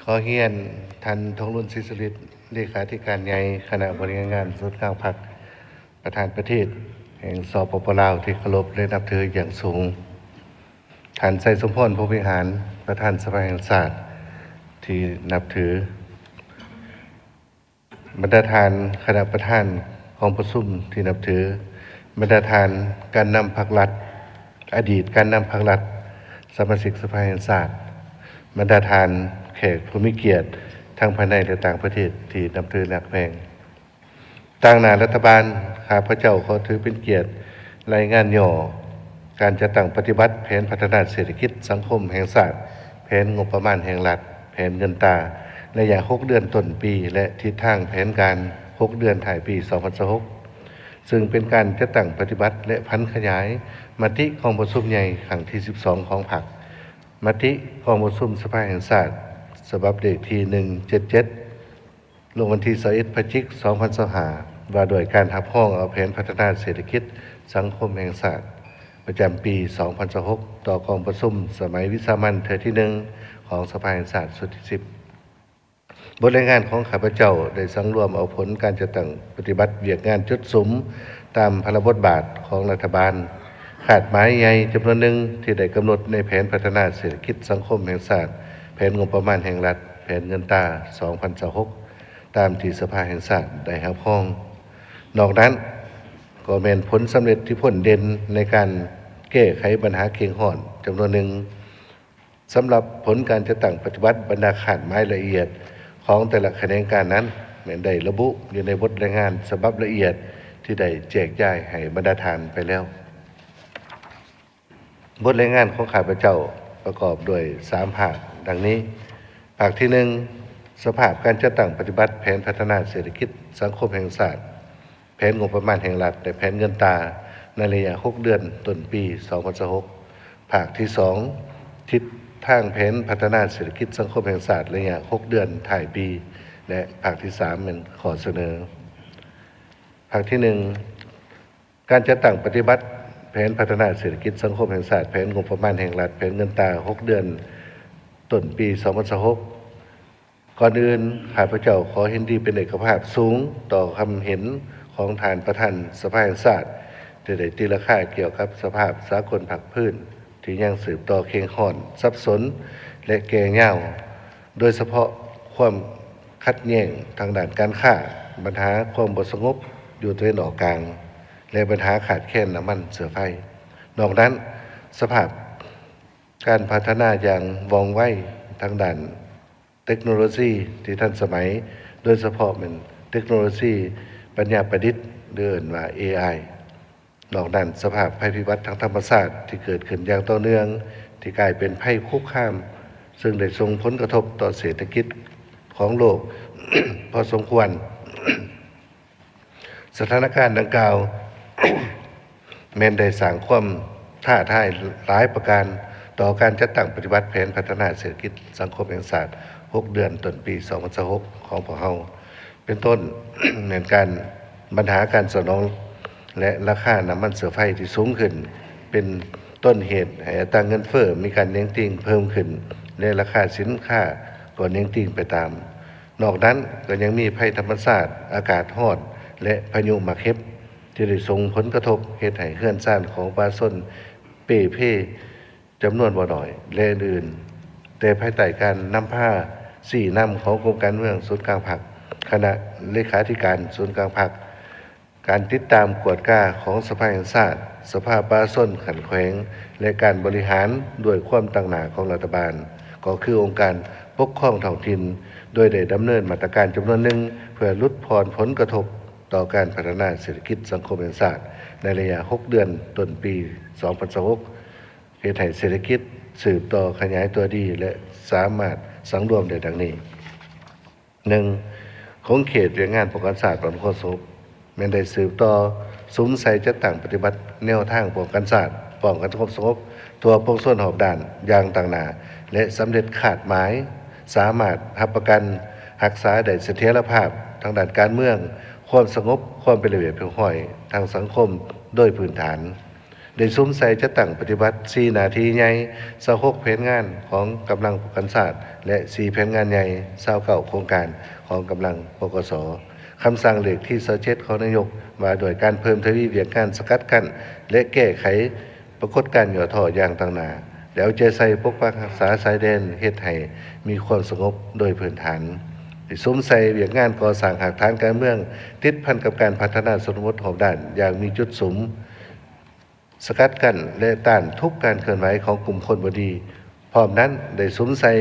ຂໍຮຽນທ່ານ ທອງລຸນ ສີສຸລິດ ເລຂາທິການໃຫຍ່ຄະນະບໍລິຫານງານສູນກາງພັກ, ປະທານປະເທດແຫ່ງ ສປປ ລາວ ທີ່ເຄົາລົບ ແລະ ນັບຖືຢ່າງສູງ, ທ່ານ ໄຊສົມພອນ ພົມວິຫານ ປະທານສະພາແຫ່ງຊາດທີ່ນັບຖື, ບັນດາທ່ານຄະນະປະທານກອງປະຊຸມທີ່ນັບຖື, ບັນດາທ່ານການນຳພັກລັດ, ອະດີດການນຳພັກລັດ, ສະມາຊິກສະພາແຫ່ງຊາດ, ບັນດາທ່ານແຂກຜູ້ມີກຽດທັງພາຍໃນ ແລະ ຕ່າງປະເທດທີ່ນັບຖືຮັກແພງ. ຕາງໜ້າລັດຖະບານ, ຂ້າພະເຈົ້າຂໍຖືເປັນກຽດລາຍງານຫຍໍ້ການຈັດຕັ້ງປະຕິບັດແຜນພັດທະນາເສດຖະກິດສັງຄົມແຫ່ງຊາດ, ແຜນງົບປະມານແຫ່ງລັດ, ແຜນເງິນຕາ ໄລຍະຫົກເດືອນຕົ້ນປີ ແລະ ທິດທາງແຜນການຫົກເດືອນທ້າຍປີສອງພັນຊາວຫົກ ຊຶ່ງເປັນການຈັດຕັ້ງປະຕິບັດ ແລະ ຜັນຂະຫຍາຍມະຕິກອງປະຊຸມໃຫຍ່ຄັ້ງທີສິບສອງຂອງພັກ, ມະຕິກອງປະຊຸມສະພາແຫ່ງຊາດສະບັບເລກທີໜຶ່ງເຈັດເຈັດ ລົງວັນທີຊາວເອັດ ພະຈິກ ສອງພັນຊາວຫ້າ ວ່າດ້ວຍການຮັບຮອງເອົາແຜນພັດທະນາເສດຖະກິດສັງຄົມແຫ່ງຊາດປະຈຳປີສອງພັນຊາວຫົກ ຕໍ່ກອງປະຊຸມສະໄໝວິສາມັນເທື່ອທີໜຶ່ງຂອງສະພາແຫ່ງຊາດຊຸດທີສິບ. ບົດລາຍງານຂອງຂ້າພະເຈົ້າໄດ້ສັງລວມເອົາຜົນການຈັດຕັ້ງປະຕິບັດວຽກງານຈຸດສຸມຕາມພາລະບົດບາດຂອງລັດຖະບານ, ຄາດໝາຍໃຫຍ່ຈຳນວນໜຶ່ງທີ່ໄດ້ກຳນົດໃນແຜນພັດທະນາເສດຖະກິດສັງຄົມແຫ່ງຊາດ, ແຜນງົບປະມານແຫ່ງລັດ, ແຜນເງິນຕາ ສອງພັນຊາວຫົກ ຕາມທີ່ສະພາແຫ່ງຊາດໄດ້ຮັບຮອງ. ນອກນັ້ນກໍແມ່ນຜົນສຳເລັດທີ່ພົ້ນເດັ່ນໃນການແກ້ໄຂບັນຫາເຄັ່ງຮ້ອນຈຳນວນໜຶ່ງ. ສຳລັບຜົນການຈັດຕັ້ງປະຕິບັດບັນດາຄາດໝາຍລະອຽດຂອງແຕ່ລະຂະແໜງການນັ້ນ ແມ່ນໄດ້ລະບຸຢູ່ໃນບົດລາຍງານສະບັບລະອຽດທີ່ໄດ້ແຈກຢາຍໃຫ້ບັນດາທ່ານໄປແລ້ວ. ບົດລາຍງານຂອງຂ້າພະເຈົ້າປະກອບດ້ວຍສາມພາກດັ່ງນີ້. ພາກທີໜຶ່ງ, ສະພາບການຈັດຕັ້ງປະຕິບັດແຜນພັດທະນາເສດຖະກິດສັງຄົມແຫ່ງຊາດ, ແຜນງົບປະມານແຫ່ງລັດ ແລະ ແຜນເງິນຕາໃນໄລຍະຫົກເດືອນຕົ້ນປີສອງພັນຊາວຫົກ. ພາກທີສອງ, ທິດທາງແຜນພັດທະນາເສດຖະກິດສັງຄົມແຫ່ງຊາດໄລຍະຫົກເດືອນທ້າຍປີ ແລະ ພາກທີສາມ ແມ່ນຂໍ້ສະເໜີ. ພາກທີໜຶ່ງ, ການຈັດຕັ້ງປະຕິບັດແຜນພັດທະນາເສດຖະກິດສັງຄົມແຫ່ງຊາດ, ແຜນງົບປະມານແຫ່ງລັດ, ແຜນເງິນຕາຫົກເດືອນຕົ້ນປີສອງພັນຊາວຫົກ. ກ່ອນອື່ນ, ຂ້າພະເຈົ້າຂໍເຫັນດີເປັນເອກະພາບສູງຕໍ່ຄຳເຫັນຂອງທ່ານປະທານສະພາແຫ່ງຊາດ ທີ່ໄດ້ຕີລາຄາກ່ຽວກັບສະພາບສາກົນພາກພື້ນທີ່ຍັງສືບຕໍ່ເຄັ່ງຮ້ອນ, ສັບສົນ ແລະ ແກ່ຍາວ, ໂດຍສະເພາະຄວາມຂັດແຍ່ງທາງດ້ານການຄ້າ, ບັນຫາຄວາມບໍ່ສະຫງົບຢູ່ຕາເວັນອອກກາງ ແລະ ບັນຫາຂາດແຄນນ້ຳມັນເຊື້ອໄຟ. ນອກນັ້ນ, ສະພາບການພັດທະນາຢ່າງວ່ອງໄວທາງດ້ານ ເຕັກໂນໂລຊີທີ່ທັນສະໄໝ, ໂດຍສະເພາະແມ່ນເຕັກໂນໂລຊີປັນຍາປະດິດ ຫຼື ເອີ້ນວ່າ ເອໄອ. ນອກນັ້ນ, ສະພາບໄພພິບັດທາງທຳມະຊາດທີ່ເກີດຂຶ້ນຢ່າງຕໍ່ເນື່ອງ ທີ່ກາຍເປັນໄພຄຸກຄາມ, ເຊິ່ງໄດ້ສົ່ງຜົນກະທົບຕໍ່ເສດຖະກິດຂອງໂລກພໍສົມຄວນ. ສະຖານະການດັ່ງກ່າວ ແມ່ນໄດ້ສ້າງຄວາມທ້າທາຍຫຼາຍປະການຕໍ່ການຈັດຕັ້ງປະຕິບັດແຜນພັດທະນາເສດຖະກິດສັງຄົມແຫ່ງຊາດຫົກເດືອນຕົ້ນປີສອງພັນຊາວຫົກຂອງພວກເຮົາ ເປັນຕົ້ນ ແມ່ນການ ບັນຫາການສະໜອງ ແລະ ລາຄານ້ຳມັນເຊື້ອໄຟທີ່ສູງຂຶ້ນ ເປັນຕົ້ນເຫດໃຫ້ອັດຕາເງິນເຟີ້ມີການເໜັງຕີງເພີ່ມຂຶ້ນ ແລະ ລາຄາສິນຄ້າກໍເໜັງຕີງໄປຕາມ. ນອກນັ້ນກໍຍັງມີໄພທຳມະຊາດ, ອາກາດຮ້ອນ ແລະ ພາຍຸໝາກເຫັບ ທີ່ໄດ້ສົ່ງຜົນກະທົບເຮັດໃຫ້ເຮືອນຊານຂອງປະຊາຊົນເປ່ເພຈຳນວນບໍ່ໜ້ອຍ ແລະ ອື່ນໆ, ແຕ່ພາຍໃຕ້ການນຳພາຊີ້ນຳຂອງກົມການເມືອງສູນກາງພັກ, ຄະນະເລຂາທິການສູນກາງພັກ, ການຕິດຕາມກວດກາຂອງສະພາແຫ່ງຊາດ, ສະພາປະຊາຊົນຂັ້ນແຂວງ ແລະ ການບໍລິຫານດ້ວຍຄວາມຕັ້ງໜ້າຂອງລັດຖະບານ, ກໍຄືອົງການປົກຄອງທ້ອງຖິ່ນ, ໂດຍໄດ້ດຳເນີນມາດຕະການຈຳນວນໜຶ່ງ ເພື່ອຫຼຸດຜ່ອນຜົນກະທົບຕໍ່ການພັດທະນາເສດຖະກິດສັງຄົມແຫ່ງຊາດ ໃນໄລຍະຫົກເດືອນຕົ້ນປີສອງພັນຊາວຫົກ ເຮັດໃຫ້ເສດຖະກິດສືບຕໍ່ຂະຫຍາຍຕົວດີ ແລະ ສາມາດສັງລວມໄດ້ດັ່ງນີ້. ໜຶ່ງ, ຂົງເຂດວຽກງານປ້ອງກັນຊາດ ປ້ອງກັນຄວາມສະຫງົບ ແມ່ນໄດ້ສືບຕໍ່ສຸມໃສ່ຈັດຕັ້ງປະຕິບັດແນວທາງປ້ອງກັນຊາດ ປ້ອງກັນຄວາມສະຫງົບທົ່ວປວງຊົນຮອບດ້ານຢ່າງຕັ້ງໜ້າ ແລະ ສຳເລັດຄາດໝາຍ, ສາມາດຮັບປະກັນຮັກສາໄດ້ສະຖຽນລະພາບທາງດ້ານການເມືອງ, ຄວາມສະຫງົບ, ຄວາມເປັນລະບຽບຮຽບຮ້ອຍທາງສັງຄົມໂດຍພື້ນຖານ. ໄດ້ສຸມໃສ່ຈັດຕັ້ງປະຕິບັດສີ່ໜ້າທີ່ໃຫຍ່, ຊາວຫົກແຜນງານຂອງກຳລັງປ້ອງກັນຊາດ ແລະ ສີ່ແຜນງານໃຫຍ່, ຊາວເກົ້າໂຄງການຂອງກຳລັງ ປກສ. ຄຳສັ່ງເລກທີຊາວເຈັດຂອງນາຍົກ ວ່າດ້ວຍການເພີ່ມທະວີວຽກງານສະກັດກັ້ນ ແລະ ແກ້ໄຂປາກົດການຫຍໍ້ທໍ້ຢ່າງຕັ້ງໜ້າ ແລະ ເອົາໃຈໃສ່ປົກປັກຮັກສາຊາຍແດນ ເຮັດໃຫ້ມີຄວາມສະຫງົບໂດຍພື້ນຖານ. ໄດ້ສຸມໃສ່ວຽກງານກໍ່ສ້າງຮາກຖານການເມືອງ ຕິດພັນກັບການພັດທະນາຊົນນະບົດຮອບດ້ານຢ່າງມີຈຸດສຸມ ສະກັດກັ້ນ ແລະ ຕ້ານທຸກການເຄື່ອນໄຫວຂອງກຸ່ມຄົນບໍ່ດີ. ພ້ອມນັ້ນໄດ້ສຸມໃສ່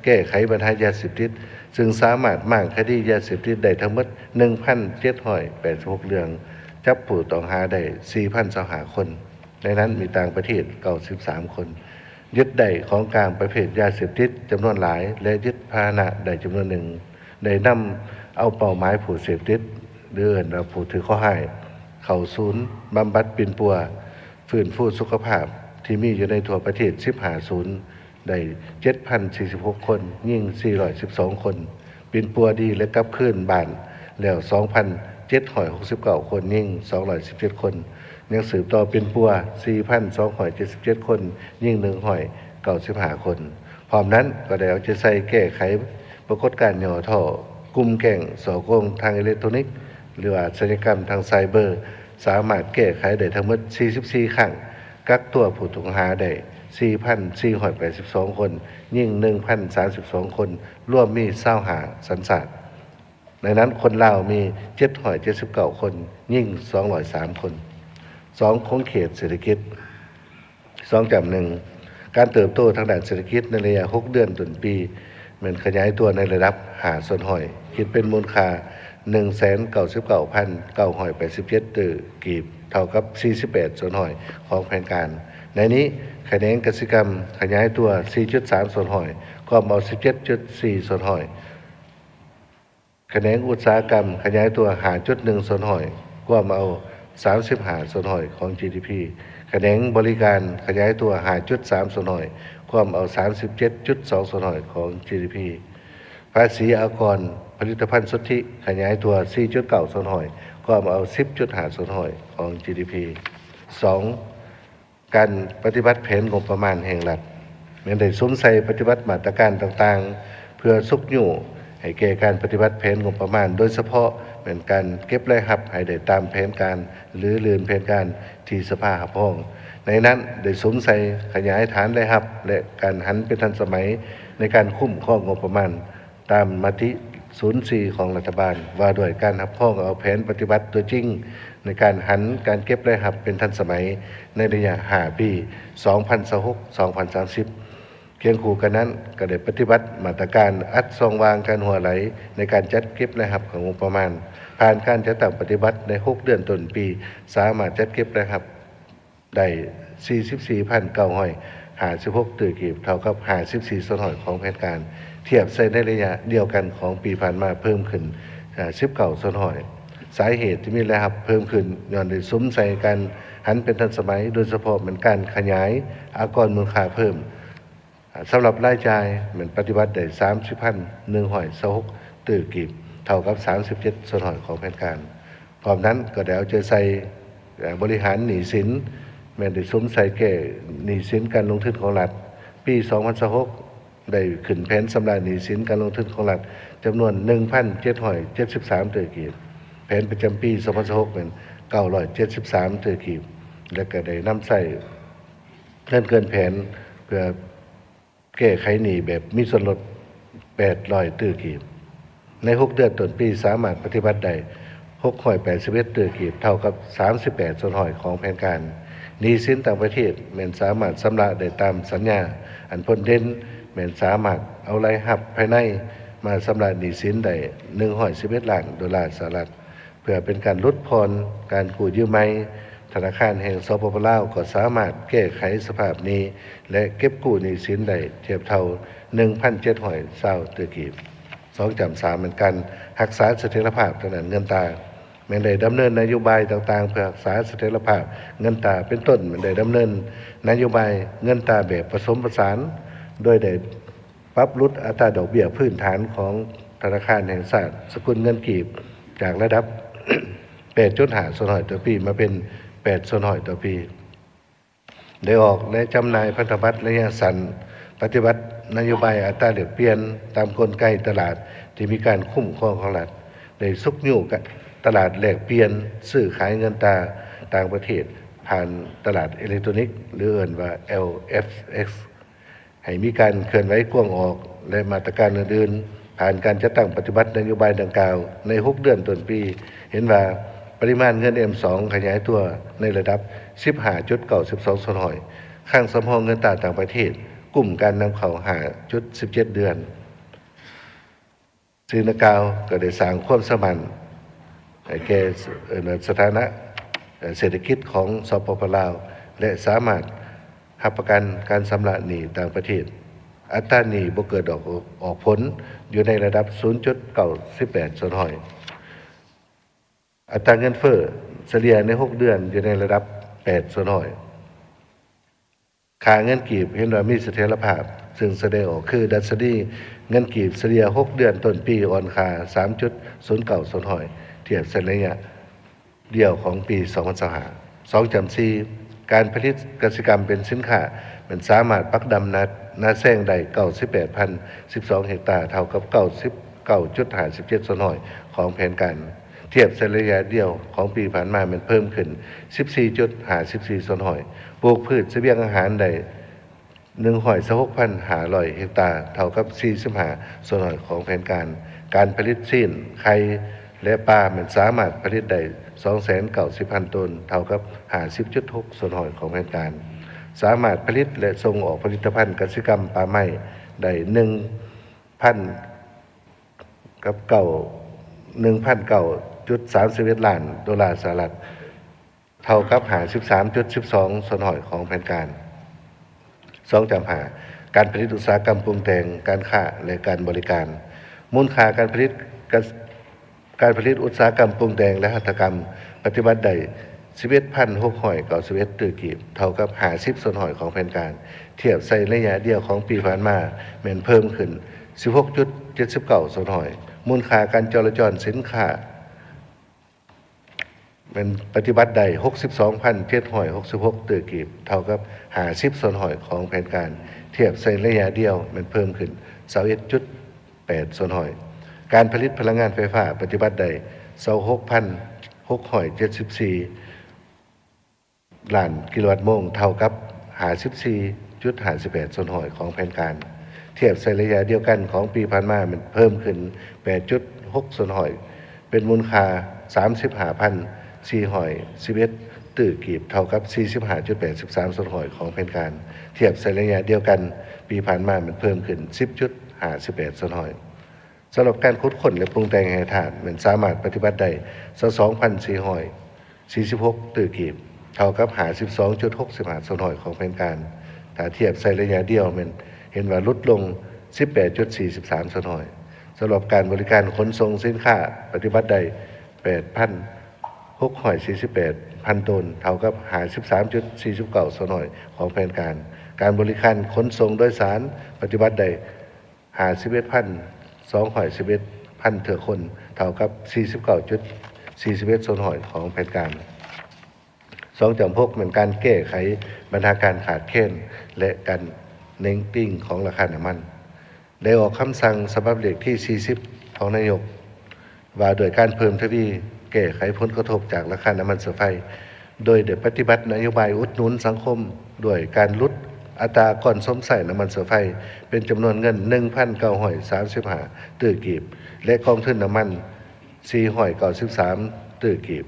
ແກ້ໄຂບັນຫາຢາເສບຕິດ, ຊຶ່ງສາມາດມ້າງຄະດີຢາເສບຕິດໄດ້ທັງໝົດໜຶ່ງພັນເຈັດຮ້ອຍແປດສິບຫົກເລື່ອງ, ຈັບຜູ້ຕ້ອງຫາໄດ້ສີ່ພັນຊາວຫ້າຄົນ, ໃນນັ້ນມີຕ່າງປະເທດເກົ້າສິບສາມຄົນ, ຍຶດໄດ້ຂອງກາງປະເພດຢາເສບຕິດຈຳນວນຫຼາຍ ແລະ ຍຶດພາຫະນະໄດ້ຈຳນວນໜຶ່ງ. ໄດ້ນຳເອົາເປົ້າໝາຍຜູ້ເສບຕິດ ຫຼື ເອີ້ນວ່າຜູ້ຖືກເຄາະຮ້າຍ ເຂົ້າສູນບຳບັດປິ່ນປົວຟື້ນຟູສຸຂະພາບ ທີ່ມີຢູ່ໃນທົ່ວປະເທດສິບຫ້າສູນ ໄດ້ເຈັດພັນສີ່ສິບຫົກຄົນ, ຍິງສີ່ຮ້ອຍສິບສອງຄົນ, ປິ່ນປົວດີ ແລະ ກັບຄືນບ້ານແລ້ວສອງພັນເຈັດຮ້ອຍຫົກສິບເກົ້າຄົນ, ຍິງສອງຮ້ອຍສິບເຈັດຄົນ, ຍັງສືບຕໍ່ປິ່ນປົວສີ່ພັນສອງຮ້ອຍເຈັດສິບເຈັດຄົນ, ຍິງໜຶ່ງຮ້ອຍເກົ້າສິບຫ້າຄົນ. ພ້ອມນັ້ນກໍໄດ້ເອົາໃຈໃສ່ແກ້ໄຂປາກົດການຫຍໍ້ທໍ້, ກຸ່ມແກ້ງສໍ້ໂກງທາງເອເລັກໂທຣນິກ ຫຼືວ່າອາຊະຍາກຳທາງໄຊເບີ ສາມາດແກ້ໄຂໄດ້ທັງໝົດສີ່ສິບສີ່ຄັ້ງ, ກັກຕົວຜູ້ຕ້ອງຫາໄດ້ສີ່ພັນສີ່ຮ້ອຍແປດສິບສອງຄົນ, ຍິງໜຶ່ງພັນສາມສິບສອງຄົນ, ລວມມີຊາວຫ້າສັນຊາດ. ໃນນັ້ນຄົນລາວມີເຈັດຮ້ອຍເຈັດສິບເກົ້າຄົນ, ຍິງສອງຮ້ອຍສາມຄົນ. ສອງ ຂົງເຂດເສດຖະກິດ. ສອງຈ້ຳໜຶ່ງ ການເຕີບໂຕທາງດ້ານເສດຖະກິດໃນໄລຍະຫົກເດືອນຕົ້ນປີ ແມ່ນຂະຫຍາຍຕົວໃນລະດັບຫ້າສ່ວນຮ້ອຍ, ຄິດເປັນມູນຄ່າໜຶ່ງແສນເກົ້າສິບເກົ້າພັນເກົ້າຮ້ອຍແປດສິບເຈັດຕື້ກີບ, ເທົ່າກັບສີ່ສິບແປດສ່ວນຮ້ອຍຂອງແຜນການ. ໃນນີ້ ຂະແໜງກະສິກຳຂະຫຍາຍຕົວສີ່ຈຸດສາມສ່ວນຮ້ອຍ, ກວມເອົາສິບເຈັດຈຸດສີ່ສ່ວນຮ້ອຍ. ຂະແໜງອຸດສາຫະກຳຂະຫຍາຍຕົວຫ້າຈຸດໜຶ່ງສ່ວນຮ້ອຍ, ກວມເອົາສາມສິບຫ້າສ່ວນຮ້ອຍຂອງຈີດີພີ. ຂະແໜງບໍລິການຂະຫຍາຍຕົວຫ້າຈຸດສາມສ່ວນຮ້ອຍ, ກວມເອົາສາມສິບເຈັດຈຸດສອງສ່ວນຮ້ອຍຂອງຈີດີພີ. ພາສີອາກອນຜະລິດຕະພັນສຸດທິຂະຫຍາຍຕົວສີ່ຈຸດເກົ້າສ່ວນຮ້ອຍ, ກວມເອົາສິບຈຸດຫ້າສ່ວນຮ້ອຍຂອງຈີດີພີ. ສອງ ການປະຕິບັດແຜນງົບປະມານແຫ່ງລັດ ແມ່ນໄດ້ສຸມໃສ່ປະຕິບັດມາດຕະການຕ່າງໆ ເພື່ອຊຸກຍູ້ໃຫ້ແກ່ການປະຕິບັດແຜນງົບປະມານ, ໂດຍສະເພາະແມ່ນການເກັບລາຍຮັບໃຫ້ໄດ້ຕາມແຜນການ ຫຼື ລື່ນແຜນການທີ່ສະພາຮັບຮອງ. ໃນນັ້ນໄດ້ສຸມໃສ່ຂະຫຍາຍຖານລາຍຮັບ ແລະ ການຫັນເປັນທັນສະໄໝໃນການຄຸ້ມຄອງງົບປະມານ ຕາມມະຕິສູນສີ່ຂອງລັດຖະບານ ວ່າດ້ວຍການຮັບຮອງເອົາແຜນປະຕິບັດຕົວຈິງ ໃນການຫັນການເກັບລາຍຮັບເປັນທັນສະໄໝ ໃນໄລຍະຫ້າປີ ສອງພັນຊາວຫົກ ສອງພັນສາມສິບ. ຄຽງຄູ່ກັນນັ້ນ ກໍໄດ້ປະຕິບັດມາດຕະການອັດຊ່ອງວ່າງການຮົ່ວໄຫຼ ໃນການຈັດເກັບລາຍຮັບຂອງງົບປະມານ. ຜ່ານການຈັດຕັ້ງປະຕິບັດໃນຫົກເດືອນຕົ້ນປີ ສາມາດຈັດເກັບລາຍຮັບ ໄດ້ສີ່ສິບສີ່ພັນເກົ້າຮ້ອຍຫ້າສິບຫົກຕື້ກີບ, ເທົ່າກັບຫ້າສິບສີ່ສ່ວນຮ້ອຍຂອງແຜນການ, ທຽບໃສ່ໃນໄລຍະດຽວກັນຂອງປີຜ່ານມາເພີ່ມຂຶ້ນ ເອີ່ ສິບເກົ້າສ່ວນຮ້ອຍ. ສາເຫດທີ່ມີລາຍຮັບເພີ່ມຂຶ້ນ ຍ້ອນໄດ້ສຸມໃສ່ການຫັນເປັນທັນສະໄໝ, ໂດຍສະເພາະແມ່ນການຂະຫຍາຍອາກອນມູນຄ່າເພີ່ມ. ສຳລັບລາຍຈ່າຍແມ່ນປະຕິບັດໄດ້ສາມສິບພັນໜຶ່ງຮ້ອຍຊາວຫົກຕື້ກີບ, ເທົ່າກັບສາມສິບເຈັດສ່ວນຮ້ອຍຂອງແຜນການ. ພ້ອມນັ້ນກໍໄດ້ເອົາໃຈໃສ່ ເອີ່ ບໍລິຫານໜີ້ສິນ, ແມ່ນໄດ້ສຸມໃສ່ແກ້ໜີ້ສິນການລົງທຶນຂອງລັດ. ປີສອງພັນຊາວຫົກ ໄດ້ຂຶ້ນແຜນຊຳລະໜີ້ສິນການລົງທຶນຂອງລັດ ຈຳນວນໜຶ່ງພັນເຈັດຮ້ອຍເຈັດສິບສາມຕື້ກີບ, ແຜນປະຈຳປີສອງພັນຊາວຫົກ ແມ່ນເກົ້າຮ້ອຍເຈັດສິບສາມຕື້ກີບ ແລະ ກໍໄດ້ນຳໃຊ້ເງິນເກີນແຜນ ເພື່ອ ແກ້ໄຂໜີ້ແບບມີສ່ວນລົດແປດຮ້ອຍຕື້ກີບ. ໃນຫົກເດືອນຕົ້ນປີ ສາມາດປະຕິບັດໄດ້ຫົກຮ້ອຍແປດສິບເອັດຕື້ກີບ, ເທົ່າກັບສາມສິບແປດສ່ວນຮ້ອຍຂອງແຜນການ. ໜີ້ສິນຕ່າງປະເທດແມ່ນສາມາດຊຳລະໄດ້ຕາມສັນຍາ. ອັນພົ້ນເດັ່ນແມ່ນສາມາດເອົາລາຍຮັບພາຍໃນມາຊຳລະໜີ້ສິນໄດ້ໜຶ່ງຮ້ອຍສິບເອັດລ້ານໂດລາສະຫະລັດ. ເພື່ອເປັນການຫຼຸດຜ່ອນການກູ້ຢືມໃໝ່, ທະນາຄານແຫ່ງ ສປປ ລາວ ກໍສາມາດແກ້ໄຂສະພາບໜີ້ ແລະ ເກັບກູ້ໜີ້ສິນໄດ້ທຽບເທົ່າໜຶ່ງພັນເຈັດຮ້ອຍຊາວຕື້ກີບ. ສອງຈ້ຳສາມ ແມ່ນການຮັກສາສະຖຽນລະພາບທາງດ້ານເງິນຕາ, ແມ່ນໄດ້ດຳເນີນນະໂຍບາຍຕ່າງໆ ເພື່ອຮັກສາສະຖຽນລະພາບເງິນຕາ, ເປັນຕົ້ນ ແມ່ນໄດ້ດຳເນີນນະໂຍບາຍເງິນຕາແບບປະສົມປະສານ, ໂດຍໄດ້ ປັບຫຼຸດອັດຕາດອກເບ້ຍພື້ນຖານຂອງທະນາຄານແຫ່ງຊາດສະກຸນເງິນກີບ ຈາກລະດັບແປດຈຸດຫ້າສ່ວນຮ້ອຍຕໍ່ປີ ມາເປັນແປດສ່ວນຮ້ອຍຕໍ່ປີ. ໄດ້ອອກ ແລະ ຈຳໜ່າຍພັນທະບັດໄລຍະສັ້ນ ປະຕິບັດນະໂຍບາຍອັດຕາແລກປ່ຽນຕາມກົນໄກຕະຫຼາດທີ່ມີການຄຸ້ມຄອງຂອງລັດ, ໄດ້ຊຸກຍູ້ຕະຫຼາດແລກປ່ຽນຊື້ຂາຍເງິນຕາຕ່າງປະເທດຜ່ານຕະຫຼາດເອເລັກໂຕຣນິກ ຫຼື ເອີ້ນວ່າ ແອລເອັຟເອັກ ໃຫ້ມີການເຄື່ອນໄຫວກວ້າງອອກ ແລະ ມາດຕະການອື່ນໆ ຜ່ານການຈັດຕັ້ງປະຕິບັດນະໂຍບາຍດັ່ງກ່າວໃນຫົກເດືອນຕົ້ນປີ ເຫັນວ່າປະລິມານເງິນ ເອັມສອງ ຂະຫຍາຍຕົວໃນລະດັບສິບຫ້າຈຸດເກົ້າສິບສອງສ່ວນຮ້ອຍ, ຄັງສຳຮອງເງິນຕາຕ່າງປະເທດ ກຸ້ມການນຳເຂົ້າຫ້າຈຸດສິບເຈັດເດືອນ. ສິ່ງດັ່ງກ່າວກໍໄດ້ສ້າງຄວາມເຊື່ອໝັ້ນໃຫ້ແກ່ ເອີ ສະຖານະເສດຖະກິດຂອງ ສປປ ລາວ ແລະ ສາມາດຮັບປະກັນການຊຳລະໜີ້ຕ່າງປະເທດ. ອັດຕາໜີ້ບໍ່ເກີດອອກ ອອກຜົນຢູ່ໃນລະດັບສູນຈຸດເກົ້າສິບແປດສ່ວນຮ້ອຍ. ອັດຕາເງິນເຟີ້ສະເລ່ຍໃນຫົກເດືອນຢູ່ໃນລະດັບແປດສ່ວນຮ້ອຍ. ຄ່າເງິນກີບເຫັນວ່າມີສະຖຽນລະພາບ, ເຊິ່ງສະແດງອອກຄື ດັດຊະນີເງິນກີບສະເລ່ຍຫົກເດືອນຕົ້ນປີອ່ອນຄ່າສາມຈຸດສູນເກົ້າສ່ວນຮ້ອຍ ທຽບໃສ່ໄລຍະດຽວຂອງປີສອງພັນຊາວຫ້າ. ສອງຈ້ຳສີ່ ການຜະລິດກະສິກຳເປັນສິນຄ້າ ແມ່ນສາມາດປັກດຳນາ ນາແຊງໄດ້ເກົ້າສິບແປດພັນສິບສອງເຮັກຕາ, ເທົ່າກັບເກົ້າສິບເກົ້າຈຸດຫ້າສິບເຈັດສ່ວນຮ້ອຍຂອງແຜນການ. ທຽບໃສ່ໄລຍະດຽວຂອງປີຜ່ານມາແມ່ນເພີ່ມຂຶ້ນສິບສີ່ຈຸດຫ້າສິບສີ່ສ່ວນຮ້ອຍ. ປູກພືດສະບຽງອາຫານໄດ້ໜຶ່ງຮ້ອຍຊາວຫົກພັນຫ້າຮ້ອຍເຮັກຕາ, ເທົ່າກັບສີ່ສິບຫ້າສ່ວນຮ້ອຍຂອງແຜນການ. ການຜະລິດຊີ້ນ, ໄຂ່ ແລະ ປາແມ່ນສາມາດຜະລິດໄດ້ສອງແສນເກົ້າສິບພັນໂຕນ, ເທົ່າກັບຫ້າສິບຈຸດຫົກສ່ວນຮ້ອຍຂອງແຜນການ. ສາມາດຜະລິດ ແລະ ສົ່ງອອກຜະລິດຕະພັນກະສິກຳປ່າໄມ້ໄດ້ໜຶ່ງພັນ ກັບເກົ້າ ໜຶ່ງພັນເກົ້າຈຸດສາມສິບເອັດລ້ານໂດລາສະຫະລັດ, ເທົ່າກັບຫ້າສິບສາມຈຸດສິບສອງສ່ວນຮ້ອຍຂອງແຜນການ. ສອງຈ້ຳຫ້າ ການຜະລິດອຸດສາຫະກຳປຸງແຕ່ງ, ການຄ້າ ແລະ ການບໍລິການ. ມູນຄ່າການຜະລິດ ກະ ການຜະລິດອຸດສາຫະກຳປຸງແຕ່ງ ແລະ ຫັດຖະກຳ ປະຕິບັດໄດ້ສິບເອັດພັນຫົກຮ້ອຍເກົ້າສິບເອັດຕື້ກີບ, ເທົ່າກັບຫ້າສິບສ່ວນຮ້ອຍຂອງແຜນການ. ທຽບໃສ່ໄລຍະດຽວຂອງປີຜ່ານມາ ແມ່ນເພີ່ມຂຶ້ນສິບຫົກຈຸດເຈັດສິບເກົ້າສ່ວນຮ້ອຍ. ມູນຄ່າການຈໍລະຈອນສິນຄ້າ ແມ່ນປະຕິບັດໄດ້ຫົກສິບສອງພັນເຈັດຮ້ອຍຫົກສິບຫົກຕື້ກີບ, ເທົ່າກັບຫ້າສິບສ່ວນຮ້ອຍຂອງແຜນການ. ທຽບໃສ່ໄລຍະດຽວແມ່ນເພີ່ມຂຶ້ນຊາວເອັດຈຸດແປດສ່ວນຮ້ອຍ. ການຜະລິດພະລັງງານໄຟຟ້າປະຕິບັດໄດ້ຊາວຫົກພັນຫົກຮ້ອຍເຈັດສິບສີ່ ລ້ານກິໂລວັດໂມງ, ເທົ່າກັບຫ້າສິບສີ່ຈຸດຫ້າສິບແປດສ່ວນຮ້ອຍຂອງແຜນການ. ທຽບໃສ່ໄລຍະດຽວກັນຂອງປີຜ່ານມາ ແມ່ນເພີ່ມຂຶ້ນແປດຈຸດຫົກສ່ວນຮ້ອຍ, ເປັນມູນຄ່າສາມສິບຫ້າພັນສີ່ຮ້ອຍສິບເອັດຕື້ກີບ, ເທົ່າກັບສີ່ສິບຫ້າຈຸດແປດສິບສາມສ່ວນຮ້ອຍຂອງແຜນການ. ທຽບໃສ່ໄລຍະດຽວກັນປີຜ່ານມາ ແມ່ນເພີ່ມຂຶ້ນສິບຈຸດຫ້າສິບແປດສ່ວນຮ້ອຍ. ສຳລັບການຂຸດຄົ້ນ ແລະ ປຸງແຕ່ງແຮ່ທາດ ແມ່ນສາມາດປະຕິບັດໄດ້ຊາວສອງພັນສີ່ຮ້ອຍສີ່ສິບຫົກຕື້ກີບ, ເທົ່າກັບຫ້າສິບສອງຈຸດຫົກສິບຫ້າສ່ວນຮ້ອຍຂອງແຜນການ. ຖ້າທຽບໃສ່ໄລຍະດຽວ ແມ່ນເຫັນວ່າຫຼຸດລົງສິບແປດຈຸດສີ່ສິບສາມສ່ວນຮ້ອຍ. ສຳລັບການບໍລິການຂົນສົ່ງສິນຄ້າ ປະຕິບັດໄດ້ແປດພັນຫົກຮ້ອຍສີ່ສິບແປດພັນໂຕນ, ເທົ່າກັບຫ້າສິບສາມຈຸດສີ່ສິບເກົ້າສ່ວນຮ້ອຍຂອງແຜນການ. ການບໍລິການຂົນສົ່ງໂດຍສານ ປະຕິບັດໄດ້ ຫ້າສິບເອັດພັນສອງຮ້ອຍສິບເອັດພັນເທື່ອຄົນ, ເທົ່າກັບສີ່ສິບເກົ້າຈຸດສີ່ສິບເອັດສ່ວນຮ້ອຍຂອງແຜນການ. ສອງຈ້ຳຫົກ ແມ່ນການແກ້ໄຂບັນຫາການຂາດແຄນ ແລະ ການເໜັງຕີງຂອງລາຄານ້ຳມັນ. ໄດ້ອອກຄຳສັ່ງສະບັບເລກທີສີ່ສິບຂອງນາຍົກ ວ່າດ້ວຍການເພີ່ມທະວີແກ້ໄຂຜົນກະທົບຈາກລາຄານ້ຳມັນເຊື້ອໄຟ ໂດຍໄດ້ປະຕິບັດນະໂຍບາຍອຸດໜູນສັງຄົມ ດ້ວຍການຫຼຸດອັດຕາກ່ອນຊົມໃຊ້ນ້ຳມັນເຊື້ອໄຟ ເປັນຈຳນວນເງິນໜຶ່ງພັນເກົ້າຮ້ອຍສາມສິບຫ້າຕື້ກີບ ແລະ ກອງທຶນນ້ຳມັນສີ່ຮ້ອຍເກົ້າສິບສາມຕື້ກີບ.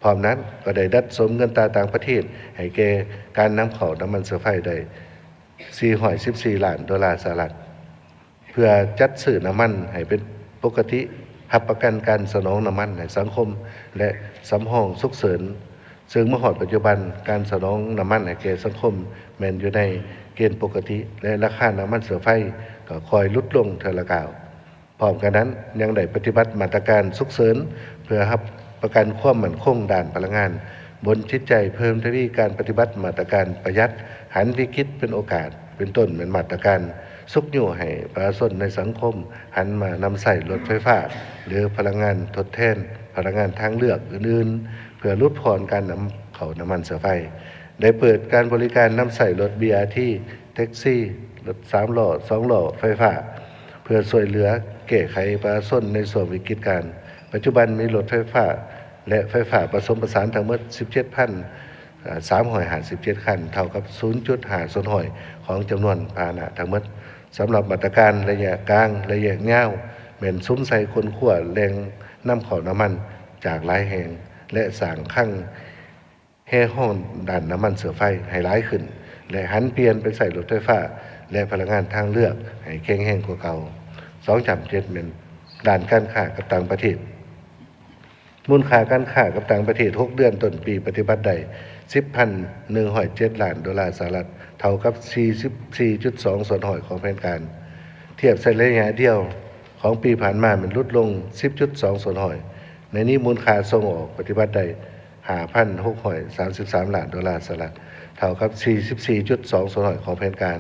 ພ້ອມນັ້ນກໍໄດ້ດັດສົມເງິນຕາຕ່າງປະເທດໃຫ້ແກ່ການນຳເຂົ້ານ້ຳມັນເຊື້ອໄຟໄດ້ສີ່ຮ້ອຍສິບສີ່ລ້ານໂດລາສະຫະລັດ. ເພື່ອຈັດຊື້ນ້ຳມັນໃຫ້ເປັນປົກກະຕິ, ຮັບປະກັນການສະໜອງນ້ຳມັນໃຫ້ສັງຄົມ ແລະ ສຳຮອງສຸກເສີນ, ເຊິ່ງມາຮອດປັດຈຸບັນ ການສະໜອງນ້ຳມັນໃຫ້ແກ່ສັງຄົມແມ່ນຢູ່ໃນເກນປົກກະຕິ ແລະ ລາຄານ້ຳມັນເຊື້ອໄຟກໍຄ່ອຍຫຼຸດລົງເທື່ອລະກ້າວ. ພ້ອມກັນນັ້ນ ຍັງໄດ້ປະຕິບັດມາດຕະການສຸກເສີນ ເພື່ອຮັບປະກັນຄວາມໝັ້ນຄົງດ້ານພະລັງງານ, ບົນຈິດໃຈເພີ່ມທະວີການປະຕິບັດມາດຕະການປະຢັດ, ຫັນວິກິດເປັນໂອກາດ, ເປັນຕົ້ນແມ່ນມາດຕະການຊຸກຍູ້ໃຫ້ປະຊາຊົນໃນສັງຄົມຫັນມານຳໃຊ້ລົດໄຟຟ້າ ຫຼື ພະລັງງານທົດແທນ, ພະລັງງານທາງເລືອກອື່ນໆ ເພື່ອຫຼຸດຜ່ອນການນຳເຂົ້ານ້ຳມັນເຊື້ອໄຟ. ໄດ້ເປີດການບໍລິການນຳໃຊ້ລົດ ບີອາທີ ແທັກຊີ, ລົດສາມລໍ້, ສອງລໍ້ໄຟຟ້າ ເພື່ອຊ່ວຍເຫຼືອແກ້ໄຂປະຊາຊົນໃນຊ່ວງວິກິດການ. ປັດຈຸບັນມີລົດໄຟຟ້າ ແລະ ໄຟຟ້າປະສົມປະສານທັງໝົດ ສິບເຈັດພັນສາມຮ້ອຍຫ້າສິບເຈັດຄັນ, ເທົ່າກັບ ສູນຈຸດຫ້າສ່ວນຮ້ອຍ ຂອງຈຳນວນພາຫະນະທັງໝົດ. ສຳລັບມາດຕະການໄລຍະກາງ, ໄລຍະຍາວ ແມ່ນສຸມໃສ່ຄົ້ນຄວ້າແຫຼ່ງນຳເຂົ້ານ້ຳມັນຈາກຫຼາຍແຫ່ງ ແລະ ສ້າງຄັງແຮ່ຮອງດ້ານນ້ຳມັນເຊື້ອໄຟໃຫ້ຫຼາຍຂຶ້ນ ແລະ ຫັນປ່ຽນໄປໃຊ້ລົດໄຟຟ້າ ແລະ ພະລັງງານທາງເລືອກໃຫ້ແຂງແຮງກວ່າເກົ່າ. ສອງຈ້ຳເຈັດ ແມ່ນດ້ານການຄ້າກັບຕ່າງປະເທດ. ມູນຄ່າການຄ້າກັບຕ່າງປະເທດ ຫົກເດືອນຕົ້ນປີ ປະຕິບັດໄດ້ ສິບພັນໜຶ່ງຮ້ອຍເຈັດລ້ານໂດລາສະຫະລັດ, ເທົ່າກັບ ສີ່ສິບສີ່ຈຸດສອງສ່ວນຮ້ອຍ ຂອງແຜນການ. ທຽບໃສ່ໄລຍະດຽວຂອງປີຜ່ານມາ ແມ່ນຫຼຸດລົງ ສິບຈຸດສອງສ່ວນຮ້ອຍ. ໃນນີ້ ມູນຄ່າສົ່ງອອກປະຕິບັດໄດ້ ຫ້າພັນຫົກຮ້ອຍສາມສິບສາມລ້ານໂດລາສະຫະລັດ, ເທົ່າກັບ ສີ່ສິບສີ່ຈຸດສອງສ່ວນຮ້ອຍ ຂອງແຜນການ.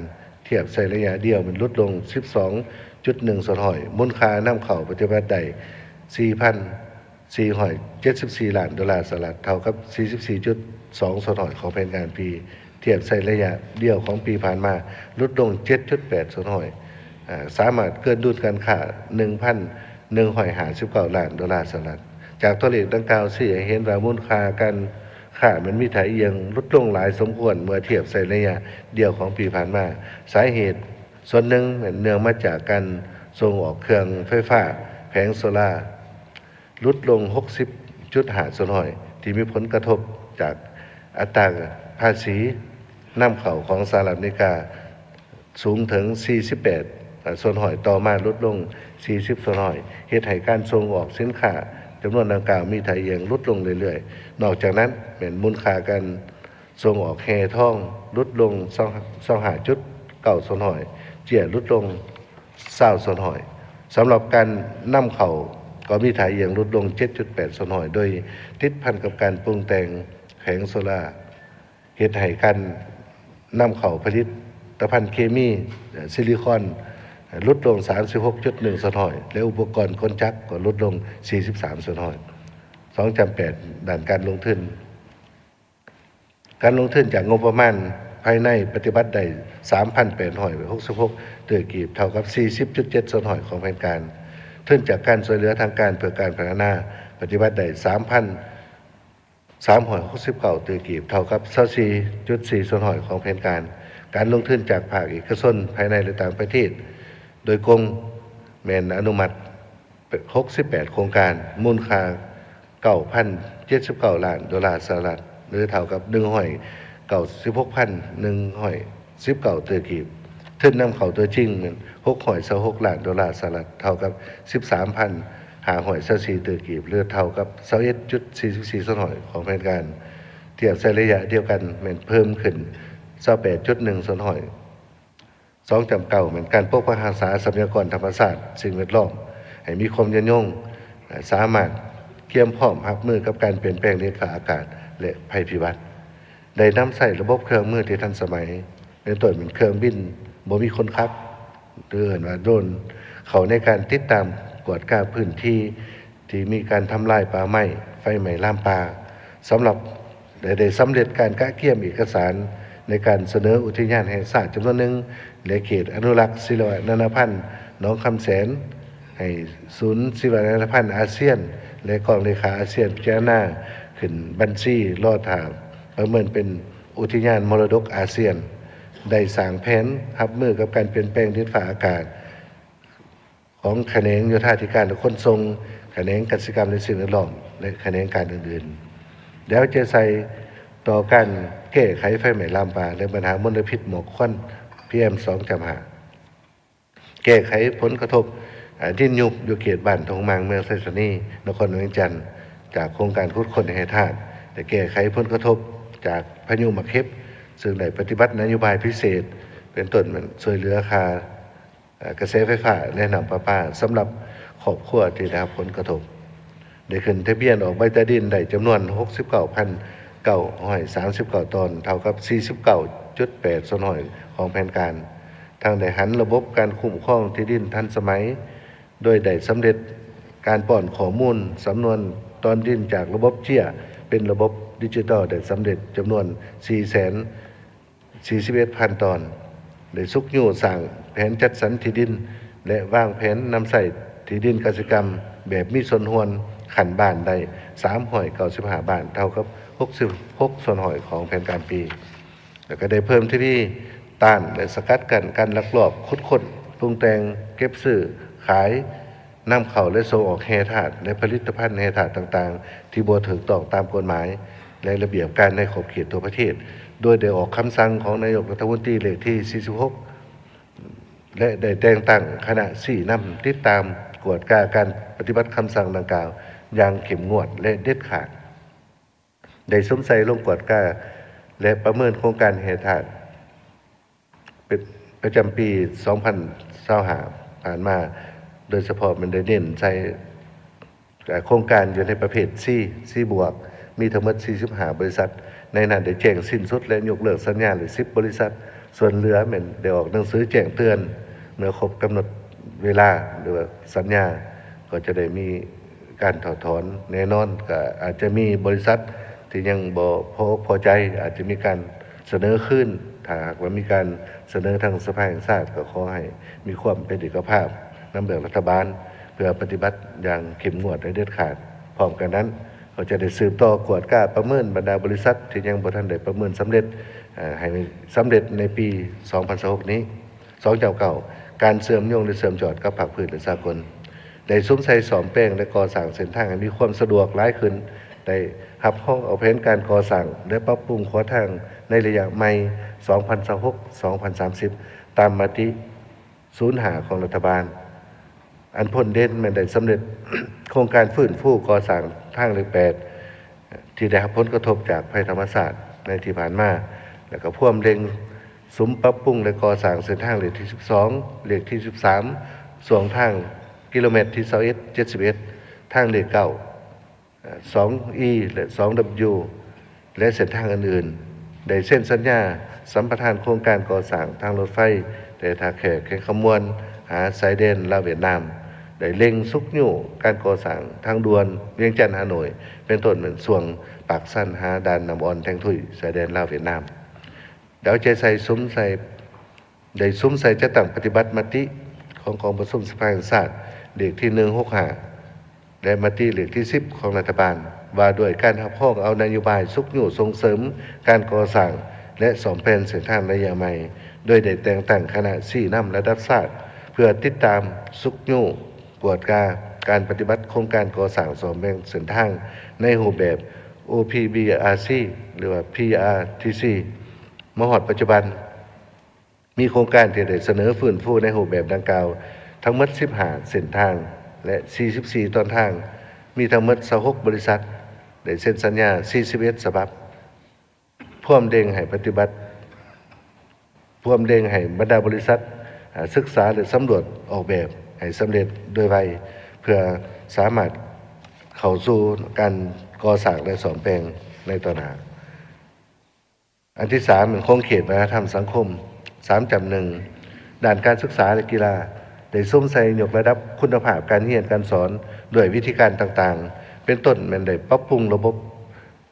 ທຽບໃສ່ໄລຍະດຽວ ແມ່ນຫຼຸດລົງ ສິບສອງຈຸດໜຶ່ງສ່ວນຮ້ອຍ. ມູນຄ່ານຳເຂົ້າປະຕິບັດໄດ້ ສີ່ພັນ ສີ່ຮ້ອຍເຈັດສິບສີ່ລ້ານໂດລາສະຫະລັດ, ເທົ່າກັບ ສີ່ສິບສີ່ຈຸດສອງສ່ວນຮ້ອຍ ຂອງແຜນການປີ. ທຽບໃສ່ໄລຍະດຽວຂອງປີຜ່ານມາ ຫຼຸດລົງ ເຈັດຈຸດແປດສ່ວນຮ້ອຍ. ອາ ສາມາດເກີນດຸນການຄ້າ ໜຶ່ງພັນໜຶ່ງຮ້ອຍຫ້າສິບເກົ້າລ້ານໂດລາສະຫະລັດ. ຈາກຕົວເລກດັ່ງກ່າວຊີ້ໃຫ້ເຫັນວ່າ ມູນຄ່າການຄ້າແມ່ນມີທ່າອ່ຽງຫຼຸດລົງຫຼາຍສົມຄວນ ເມື່ອທຽບໃສ່ໄລຍະດຽວຂອງປີຜ່ານມາ. ສາເຫດສ່ວນໜຶ່ງແມ່ນເນື່ອງມາຈາກການສົ່ງອອກເຄື່ອງໄຟຟ້າແຜງໂຊລາ ຫຼຸດລົງ ຫົກສິບຈຸດຫ້າສ່ວນຮ້ອຍ ທີ່ມີຜົນກະທົບຈາກອັດຕາພາສີນຳເຂົ້າຂອງສະຫະລັດອາເມລິກາສູງເຖິງ ສີ່ສິບແປດສ່ວນຮ້ອຍ ຕໍ່ມາຫຼຸດລົງ ສີ່ສິບສ່ວນຮ້ອຍ ເຮັດໃຫ້ການສົ່ງອອກສິນຄ້າຈຳນວນດັ່ງກ່າວມີທ່າອ່ຽງຫຼຸດລົງເລື້ອຍໆ. ນອກຈາກນັ້ນ ແມ່ນມູນຄ່າການສົ່ງອອກແຮ່ທອງຫຼຸດລົງ ຊາວຫ້າຈຸດເກົ້າສ່ວນຮ້ອຍ, ເຈ້ຍຫຼຸດລົງ ຊາວສ່ວນຮ້ອຍ. ສຳລັບການນຳເຂົ້າກໍມີທ່າອ່ຽງຫຼຸດລົງ ເຈັດຈຸດແປດສ່ວນຮ້ອຍ ໂດຍຕິດພັນກັບການປຸງແຕ່ງແຜງໂຊລາ ເຮັດໃຫ້ການນຳເຂົ້າຜະລິດຕະພັນເຄມີ ຊິລິຄອນ ຫຼຸດລົງ ສາມສິບຫົກຈຸດໜຶ່ງສ່ວນຮ້ອຍ ແລະ ອຸປະກອນກົນຈັກກໍຫຼຸດລົງ ສີ່ສິບສາມສ່ວນຮ້ອຍ. ສອງຈ້ຳແປດ ດ້ານການລົງທຶນ. ການລົງທຶນຈາກງົບປະມານພາຍໃນປະຕິບັດໄດ້ ສາມພັນແປດຮ້ອຍຫົກສິບຫົກຕື້ກີບ, ເທົ່າກັບ ສີ່ສິບຈຸດເຈັດສ່ວນຮ້ອຍຂອງແຜນການ. ທຶນຈາກການຊ່ວຍເຫຼືອທາງການເພື່ອການພັດທະນາ ປະຕິບັດໄດ້ ສາມພັນສາມຮ້ອຍຫົກສິບເກົ້າຕື້ກີບ, ເທົ່າກັບ ຊາວສີ່ຈຸດສີ່ສ່ວນຮ້ອຍຂອງແຜນການ. ການລົງທຶນຈາກພາກເອກະຊົນພາຍໃນ ແລະ ຕ່າງປະເທດໂດຍກົງ ແມ່ນອະນຸມັດ ຫົກສິບແປດໂຄງການ, ມູນຄ່າ ເກົ້າພັນເຈັດສິບເກົ້າລ້ານໂດລາສະຫະລັດ ຫຼື ເທົ່າກັບ ໜຶ່ງຮ້ອຍເກົ້າສິບຫົກພັນໜຶ່ງຮ້ອຍສິບເກົ້າຕື້ກີບ. ທຶນນຳເຂົ້າຕົວຈິງແມ່ນ ຫົກຮ້ອຍຊາວຫົກລ້ານໂດລາສະຫະລັດ, ເທົ່າກັບ ສິບສາມພັນຫ້າຮ້ອຍຊາວສີ່ຕື້ກີບ ຫຼື ເທົ່າກັບ ຊາວເອັດຈຸດສີ່ສິບສີ່ສ່ວນຮ້ອຍຂອງແຜນການ. ທຽບໃສ່ໄລຍະດຽວກັນແມ່ນເພີ່ມຂຶ້ນ ຊາວແປດຈຸດໜຶ່ງສ່ວນຮ້ອຍ. ສອງຈ້ຳເກົ້າ ແມ່ນການປົກປັກຮັກສາຊັບພະຍາກອນທຳມະຊາດ, ສິ່ງແວດລ້ອມ ໃຫ້ມີຄວາມຍືນຍົງ, ສາມາດກຽມພ້ອມຮັບມືກັບການປ່ຽນແປງດິນຟ້າອາກາດ ແລະ ໄພພິບັດ. ໄດ້ນຳໃຊ້ລະບົບເຄື່ອງມືທີ່ທັນສະໄໝ, ເປັນຕົ້ນແມ່ນເຄື່ອງບິນບໍ່ມີຄົນຂັບ ຫຼື ເອີ້ນວ່າໂດຣນ ເຂົ້າໃນການຕິດຕາມກວດກາພື້ນທີ່ ທີ່ມີການທຳລາຍປ່າໄມ້, ໄຟໄໝ້ລາມປ່າ. ສຳລັບ ແລະ ໄດ້ສຳເລັດການກະກຽມເອກະສານໃນການສະເໜີອຸທິຍານແຫ່ງຊາດຈຳນວນໜຶ່ງ ແລະ ເຂດອະນຸລັກຊີວະນານາພັນໜອງຄຳແສນ ໃຫ້ສູນຊີວະນານາພັນອາຊຽນ ແລະ ກອງເລຂາອາຊຽນ ພິຈາລະນາຂຶ້ນບັນຊີລໍຖ້າປະເມີນເປັນອຸທິຍານມໍລະດົກອາຊຽນ, ໄດ້ສ້າງແຜນຮັບມືກັບການປ່ຽນແປງດິນຟ້າອາກາດ ຂອງຂະແໜງໂຍທາທິການ ແລະ ຂົນສົ່ງ, ຂະແໜງກະສິກຳ ແລະ ສິ່ງແວດລ້ອມ ແລະ ຂະແໜງການອື່ນໆ ແລ້ວຈະໃສ່ຕໍ່ການແກ້ໄຂໄຟໄໝ້ລາມປ່າ ແລະ ບັນຫາມົນລະພິດໝອກຄວັນ ພີເອັມສອງຈຸດຫ້າ ແກ້ໄຂຜົນກະທົບ ອາ ດິນຍຸບຢູ່ເຂດບ້ານທົ່ງມັງ ເມືອງໄຊສະນີ ນະຄອນຫຼວງວຽງຈັນ ຈາກໂຄງການຂຸດຄົ້ນແຮ່ທາດ ແລະ ແກ້ໄຂຜົນກະທົບຈາກພາຍຸໝາກເຫັບ ເຊິ່ງໄດ້ປະຕິບັດນະໂຍບາຍພິເສດ ເປັນຕົ້ນແມ່ນຊ່ວຍເຫຼືອຄ່າ ເອີ ກະແສໄຟຟ້າ ແລະ ນ້ຳປະປາ ສຳລັບຄອບຄົວທີ່ໄດ້ຮັບຜົນກະທົບ. ໄດ້ຂຶ້ນທະບຽນອອກໃບຕາດິນໄດ້ຈຳນວນ ຫົກສິບເກົ້າພັນເກົ້າຮ້ອຍສາມສິບເກົ້າຕອນ, ເທົ່າກັບ ສີ່ສິບເກົ້າຈຸດແປດສ່ວນຮ້ອຍຂອງແຜນການ. ທັງໄດ້ຫັນລະບົບການຄຸ້ມຄອງທີ່ດິນທັນສະໄໝ, ໂດຍໄດ້ສຳເລັດການປ້ອນຂໍ້ມູນສຳນວນຕອນດິນຈາກລະບົບເຈຍ ເປັນລະບົບ ດິຈິຕອລໄດ້ສຳເລັດຈຳນວນສີ່ແສນສີ່ສິບເອັດພັນຕອນ, ໄດ້ຊຸກຍູ້ສ້າງແຜນຈັດສັນທີ່ດິນ ແລະ ວາງແຜນນຳໃຊ້ທີ່ດິນກະສິກຳແບບມີສ່ວນຮ່ວມຂັ້ນບ້ານໄດ້ສາມຮ້ອຍເກົ້າສິບຫ້າບ້ານ, ເທົ່າກັບຫົກສິບຫົກສ່ວນຮ້ອຍຂອງແຜນການປີ. ແລ້ວກໍໄດ້ເພີ່ມທະວີຕ້ານ ແລະ ສະກັດກັ້ນການລັກລອບຂຸດຄົ້ນ, ປຸງແຕ່ງ, ເກັບຊື້, ຂາຍ, ນຳເຂົ້າ ແລະ ສົ່ງອອກແຮ່ທາດ ແລະ ຜະລິດຕະພັນແຮ່ທາດຕ່າງໆ ທີ່ບໍ່ຖືກຕ້ອງຕາມກົດໝາຍ ແລະ ລະບຽບການໃນຂອບເຂດທົ່ວປະເທດ, ໂດຍໄດ້ອອກຄຳສັ່ງຂອງນາຍົກລັດຖະມົນຕີເລກທີສີ່ສິບຫົກ ແລະ ໄດ້ແຕ່ງຕັ້ງຄະນະຊີ້ນຳ, ຕິດຕາມ, ກວດກາການປະຕິບັດຄຳສັ່ງດັ່ງກ່າວຢ່າງເຂັ້ມງວດ ແລະ ເດັດຂາດ. ໄດ້ສຸມໃສ່ລົງກວດກາ ແລະ ປະເມີນໂຄງການແຮ່ທາດ ເປັນປະຈຳປີສອງພັນຊາວຫ້າຜ່ານມາ, ໂດຍສະເພາະແມ່ນໄດ້ເນັ້ນໃສ່ ເອີ່ ໂຄງການຢູ່ໃນປະເພດ C C ບວກ ມີທັງໝົດສີ່ສິບຫ້າບໍລິສັດ, ໃນນັ້ນໄດ້ແຈ້ງສິ້ນສຸດ ແລະ ຍົກເລີກສັນຍາໄດ້ສິບບໍລິສັດ, ສ່ວນເຫຼືອແມ່ນໄດ້ອອກໜັງສືແຈ້ງເຕືອນເມື່ອຄົບກຳນົດເວລາ ຫຼືວ່າສັນຍາ ກໍຈະໄດ້ມີ ການຖອດຖອນແນ່ນອນ, ກໍອາດຈະມີບໍລິສັດທີ່ຍັງບໍ່ພໍອົກພໍໃຈ, ອາດຈະມີການສະເໜີຄືນ. ຖ້າຫາກວ່າມີການສະເໜີທາງສະພາແຫ່ງຊາດ, ກໍຂໍໃຫ້ມີຄວາມເປັນເອກະພາບນຳເບື້ອງລັດຖະບານ ເພື່ອປະຕິບັດຢ່າງເຂັ້ມງວດ ແລະ ເດັດຂາດ. ພ້ອມກັນນັ້ນ, ກໍຈະໄດ້ສືບຕໍ່ກວດກາປະເມີນບັນດາບໍລິສັດທີ່ຍັງບໍ່ທັນໄດ້ປະເມີນສຳເລັດ, ເອີ່, ໃຫ້ສຳເລັດໃນປີສອງພັນຊາວຫົກນີ້. ສອງເຈົ້າເກົ້າ ການເຊື່ອມໂຍງ ແລະ ເຊື່ອມຈອດກັບພາກພື້ນ ແລະ ສາກົນ, ໄດ້ສຸມໃສ່ສ້ອມແປງ ແລະ ກໍ່ສ້າງເສັ້ນທາງໃຫ້ມີຄວາມສະດວກຫຼາຍຂຶ້ນ, ໄດ້ຮັບຮອງເອົາແຜນການກໍ່ສ້າງ ແລະ ປັບປຸງຂົວທາງໃນໄລຍະໃໝ່ ສອງພັນຊາວຫົກ ສອງພັນສາມສິບ ຕາມມະຕິສູນຫ້າຂອງລັດຖະບານ. ອັນພົ້ນເດັ່ນແມ່ນໄດ້ສຳເລັດໂຄງການຟື້ນຟູກໍ່ສ້າງທາງເລກແປດ ທີ່ໄດ້ຮັບຜົນກະທົບຈາກໄພທຳມະຊາດໃນທີ່ຜ່ານມາ, ແລ້ວກໍພວມເລັ່ງສຸມປັບປຸງ ແລະ ກໍ່ສ້າງເສັ້ນທາງເລກທີສິບສອງ, ເລກທີສິບສາມ ຊ່ວງທາງກິໂລແມັດທີຊາວເອັດ ເຈັດສິບເອັດ, ທາງເລກເກົ້າ, ສອງອີ ແລະ ສອງດັບເບິນຢູ ແລະ ເສັ້ນທາງອື່ນໆ, ໄດ້ເຊັນສັນຍາສຳປະທານໂຄງການກໍ່ສ້າງທາງລົດໄຟ ແຕ່ທ່າແຂກ ແຂວງຄຳມ່ວນ ຫາຊາຍແດນລາວຫວຽດນາມ, ໄດ້ເລັ່ງຊຸກຍູ້ການກໍ່ສ້າງທາງດ່ວນວຽງຈັນ-ຮ່າໂນ້ຍ, ເປັນຕົ້ນແມ່ນຊ່ວງປາກຊັນຫາດ່ານນ້ຳອ່ອນແທງທຸຍ ຊາຍແດນລາວຫວຽດນາມ. ໄດ້ເອົາໃຈໃສ່ສຸມໃສ່ ໄດ້ສຸມໃສ່ຈັດຕັ້ງປະຕິບັດມະຕິຂອງກອງປະຊຸມສະພາແຫ່ງຊາດເລກທີໜຶ່ງຫົກຫ້າ ແລະ ມະຕິເລກທີສິບຂອງລັດຖະບານ ວ່າດ້ວຍການຮັບຮອງເອົານະໂຍບາຍຊຸກຍູ້ສົ່ງເສີມການກໍ່ສ້າງ ແລະ ສ້ອມແປງເສັ້ນທາງໄລຍະໃໝ່, ໂດຍໄດ້ແຕ່ງຕັ້ງຄະນະຊີ້ນຳລະດັບຊາດ ເພື່ອຕິດຕາມ, ຊຸກຍູ້, ກວດກາການປະຕິບັດໂຄງການກໍ່ສ້າງສ້ອມແປງເສັ້ນທາງໃນຮູບແບບ ໂອ ພີ ບີ ອາ ຊີ ຫຼືວ່າ ພີ ອາ ທີ ຊີ ມາຮອດປັດຈຸບັນ. ມີໂຄງການທີ່ໄດ້ສະເໜີຟື້ນຟູໃນຮູບແບບດັ່ງກ່າວທັງໝົດສິບຫ້າເສັ້ນທາງ ແລະ ສີ່ສິບສີ່ຕອນທາງ, ມີທັງໝົດຊາວຫົກບໍລິສັດ, ໄດ້ເຊັນສັນຍາສີ່ສິບເອັດສະບັບ, ພວມເລັ່ງໃຫ້ປະຕິບັດ, ພວມເລັ່ງໃຫ້ບັນດາບໍລິສັດ ອາ ສຶກສາ ແລະ ສຳຫຼວດອອກແບບໃຫ້ສຳເລັດໂດຍໄວ ເພື່ອສາມາດເຂົ້າສູ່ການກໍ່ສ້າງ ແລະ ສ້ອມແປງໃນຕໍ່ໜ້າ. ອັນທີສາມ ແມ່ນຂົງເຂດວັດທະນະທຳສັງຄົມ ສາມຈ້ຳໜຶ່ງ ດ້ານການສຶກສາ ແລະ ກິລາ ໄດ້ສຸມໃສ່ຍົກລະດັບຄຸນນະພາບການຮຽນການສອນດ້ວຍວິທີການຕ່າງໆ ເປັນຕົ້ນແມ່ນໄດ້ປັບປຸງລະບົບ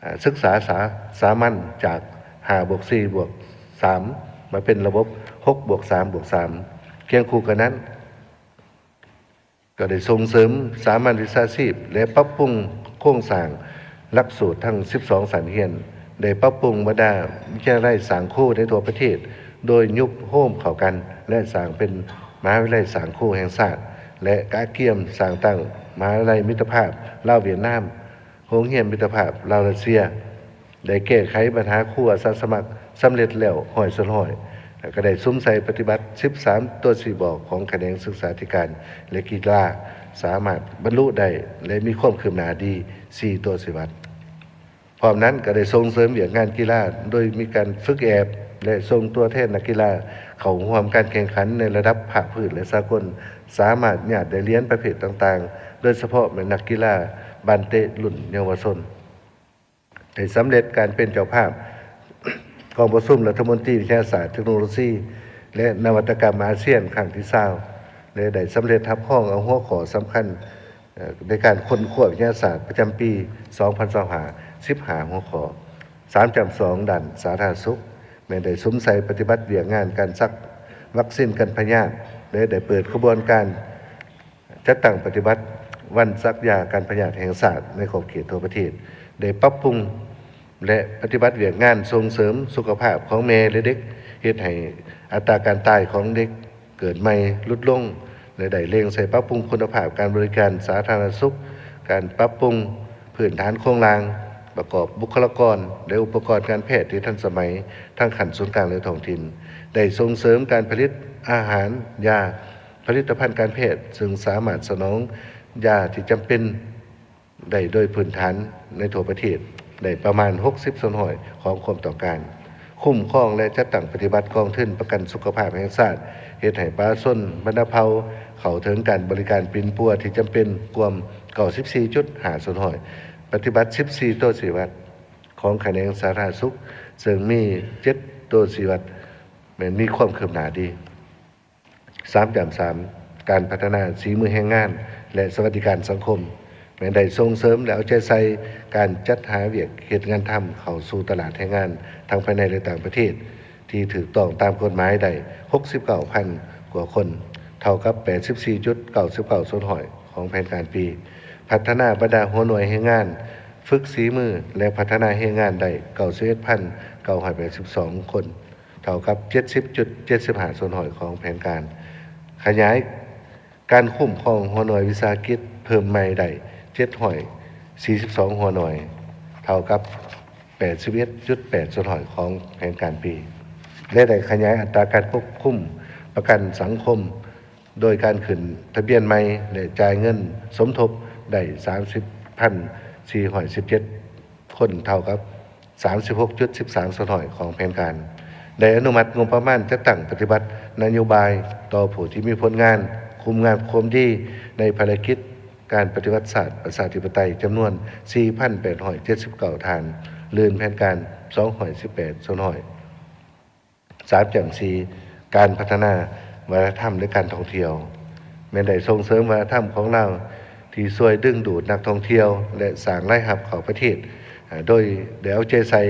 ອາ ສຶກສາສາ ສາມັນຈາກຫ້າບວກສີ່ບວກສາມ ມາເປັນລະບົບຫົກບວກສາມບວກສາມ. ຄຽງຄູ່ກັນນັ້ນ ກໍໄດ້ສົ່ງເສີມສາມັນວິຊາຊີບ ແລະ ປັບປຸງໂຄງສ້າງຫຼັກສູດທັງສິບສອງຊັ້ນຮຽນ, ໄດ້ປັບປຸງບັນດາວິທະຍາໄລສ້າງຄູໃນທົ່ວປະເທດ ໂດຍຍຸບໂຮມເຂົ້າກັນ ແລະ ສ້າງເປັນມະຫາວິທະຍາໄລສ້າງຄູແຫ່ງຊາດ ແລະ ກະກຽມສ້າງຕັ້ງມະຫາວິທະຍາໄລມິດຕະພາບລາວຫວຽດນາມ, ໂຮງຮຽນມິດຕະພາບລາວຣັດເຊຍ, ໄດ້ແກ້ໄຂບັນຫາຄູອາສາສະໝັກສຳເລັດແລ້ວຮ້ອຍສ່ວນຮ້ອຍ ແລະ ກໍໄດ້ສຸມໃສ່ປະຕິບັດສິບສາມຕົວຊີ້ບອກຂອງຂະແໜງສຶກສາທິການ ແລະ ກິລາ ສາມາດບັນລຸໄດ້ ແລະ ມີຄວາມຄືບໜ້າດີສີ່ຕົວຊີ້ວັດ. ພ້ອມນັ້ນກໍໄດ້ສົ່ງເສີມວຽກງານກິລາ ໂດຍມີການຝຶກແອບ ແລະ ສົ່ງຕົວແທນນັກກິລາເຂົ້າຮ່ວມການແຂ່ງຂັນໃນລະດັບພາກພື້ນ ແລະ ສາກົນ, ສາມາດຍາດໄດ້ຫຼຽນປະເພດຕ່າງໆ ໂດຍສະເພາະແມ່ນນັກກິລາບານເຕະລຸ້ນເຍົາວະຊົນ. ໄດ້ສຳເລັດການເປັນເຈົ້າພາບກອງປະຊຸມລັດຖະມົນຕີວິທະຍາສາດ, ເທັກໂນໂລຊີ ແລະ ນະວັດຕະກຳອາຊຽນຄັ້ງທີຊາວ ແລະ ໄດ້ສຳເລັດຮັບຮອງເອົາຫົວຂໍ້ສຳຄັນ ໃນການຄົ້ນຄວ້າວິທະຍາສາດປະຈຳປີສອງພັນຊາວຫ້າ ສິບຫ້າຫົວຂໍ້. ສາມຈ້ຳສອງ ດ້ານສາທາລະນະສຸກ ແມ່ນໄດ້ສຸມໃສ່ປະຕິບັດວຽກງານການສັກວັກຊີນກັນພະຍາດ ແລະ ໄດ້ເປີດຂະບວນການຈັດຕັ້ງປະຕິບັດວັນສັກຢາກັນພະຍາດແຫ່ງຊາດໃນຂອບເຂດທົ່ວປະເທດ, ໄດ້ປັບປຸງ ແລະ ປະຕິບັດວຽກງານສົ່ງເສີມສຸຂະພາບຂອງແມ່ ແລະ ເດັກ, ເຮັດໃຫ້ອັດຕາການຕາຍຂອງເດັກເກີດໃໝ່ຫຼຸດລົງ ແລະ ໄດ້ເລັ່ງໃສ່ປັບປຸງຄຸນນະພາບການບໍລິການສາທາລະນະສຸກ, ການປັບປຸງພື້ນຖານໂຄງລ່າງ, ປະກອບບຸກຄະລາກອນ ແລະ ອຸປະກອນການແພດທີ່ທັນສະໄໝທັງຂັ້ນສູນກາງ ແລະ ທ້ອງຖິ່ນ, ໄດ້ສົ່ງເສີມການຜະລິດອາຫານ, ຢາ, ຜະລິດຕະພັນການແພດ ເຊິ່ງສາມາດສະໜອງຢາທີ່ຈຳເປັນ ໄດ້ໂດຍພື້ນຖານໃນທົ່ວປະເທດໄດ້ປະມານຫົກສິບສ່ວນຮ້ອຍຂອງຄວາມຕ້ອງການ, ຄຸ້ມຄອງ ແລະ ຈັດຕັ້ງປະຕິບັດກອງທຶນປະກັນສຸຂະພາບແຫ່ງຊາດ, ເຮັດໃຫ້ປະຊາຊົນບັນດາເຜົ່າເຂົ້າເຖິງການບໍລິການປິ່ນປົວທີ່ຈຳເປັນກວມເກົ້າສິບສີ່ຈຸດຫ້າສ່ວນຮ້ອຍ, ປະຕິບັດສິບສີ່ຕົວຊີ້ວັດຂອງຂະແໜງສາທາລະນະສຸກ, ເຊິ່ງມີເຈັດຕົວຊີ້ວັດແມ່ນມີຄວາມຄືບໜ້າດີ. ສາມຈ້ຳສາມ ການພັດທະນາສີມືແຮງງານ ແລະ ສະຫວັດດີການສັງຄົມ ແມ່ນໄດ້ສົ່ງເສີມ ແລະ ເອົາໃຈໃສ່ການຈັດຫາວຽກເຮັດງານທຳເຂົ້າສູ່ຕະຫຼາດແຮງງານ ທັງພາຍໃນ ແລະ ຕ່າງປະເທດ ທີ່ຖືກຕ້ອງຕາມກົດໝາຍໄດ້ຫົກສິບເກົ້າພັນກວ່າຄົນ, ເທົ່າກັບແປດສິບສີ່ຈຸດເກົ້າສິບເກົ້າສ່ວນຮ້ອຍຂອງແຜນການປີ, ພັດທະນາບັນດາຫົວໜ່ວຍແຮງງານຝຶກສີມື ແລະ ພັດທະນາແຮງງານໄດ້ເກົ້າສິບເອັດພັນເກົ້າຮ້ອຍແປດສິບສອງຄົນ, ເທົ່າກັບເຈັດສິບຈຸດເຈັດສິບຫ້າສ່ວນຮ້ອຍຂອງແຜນການ, ຂະຫຍາຍການຄຸ້ມຄອງຫົວໜ່ວຍວິສາຫະກິດເພີ່ມໃໝ່ໄດ້ເຈັດຮ້ອຍສີ່ສິບສອງຫົວໜ່ວຍ, ເທົ່າກັບແປດສິບເອັດຈຸດແປດສ່ວນຮ້ອຍຂອງແຜນການປີ ແລະ ໄດ້ຂະຫຍາຍອັດຕາການປົກຄຸມປະກັນສັງຄົມ ໂດຍການຂຶ້ນທະບຽນໃໝ່ ແລະ ຈ່າຍເງິນສົມທົບໄດ້ສາມສິບພັນສີ່ຮ້ອຍສິບເຈັດຄົນ, ເທົ່າກັບ ສາມສິບຫົກຈຸດສິບສາມສ່ວນຮ້ອຍຂອງແຜນການ, ໄດ້ອະນຸມັດງົບປະມານຈັດຕັ້ງປະຕິບັດນະໂຍບາຍຕໍ່ຜູ້ທີ່ມີຜົນງານຄຸນງາມຄວາມດີໃນພາລະກິດການປະຕິວັດຊາດປະຊາທິປະໄຕ ຈຳນວນສີ່ພັນແປດຮ້ອຍເຈັດສິບເກົ້າທ່ານ, ລື່ນແຜນການສອງຮ້ອຍສິບແປດສ່ວນຮ້ອຍ. ສາມຈ້ຳສີ່ ການພັດທະນາວັດທະນະທຳ ແລະ ການທ່ອງທ່ຽວ ແມ່ນໄດ້ສົ່ງເສີມວັດທະນະທຳຂອງລາວ ທີ່ຊ່ວຍດຶງດູດນັກທ່ອງທ່ຽວ ແລະ ສ້າງລາຍຮັບເຂົ້າປະເທດ, ໂດຍໄດ້ເອົາໃຈໃສ່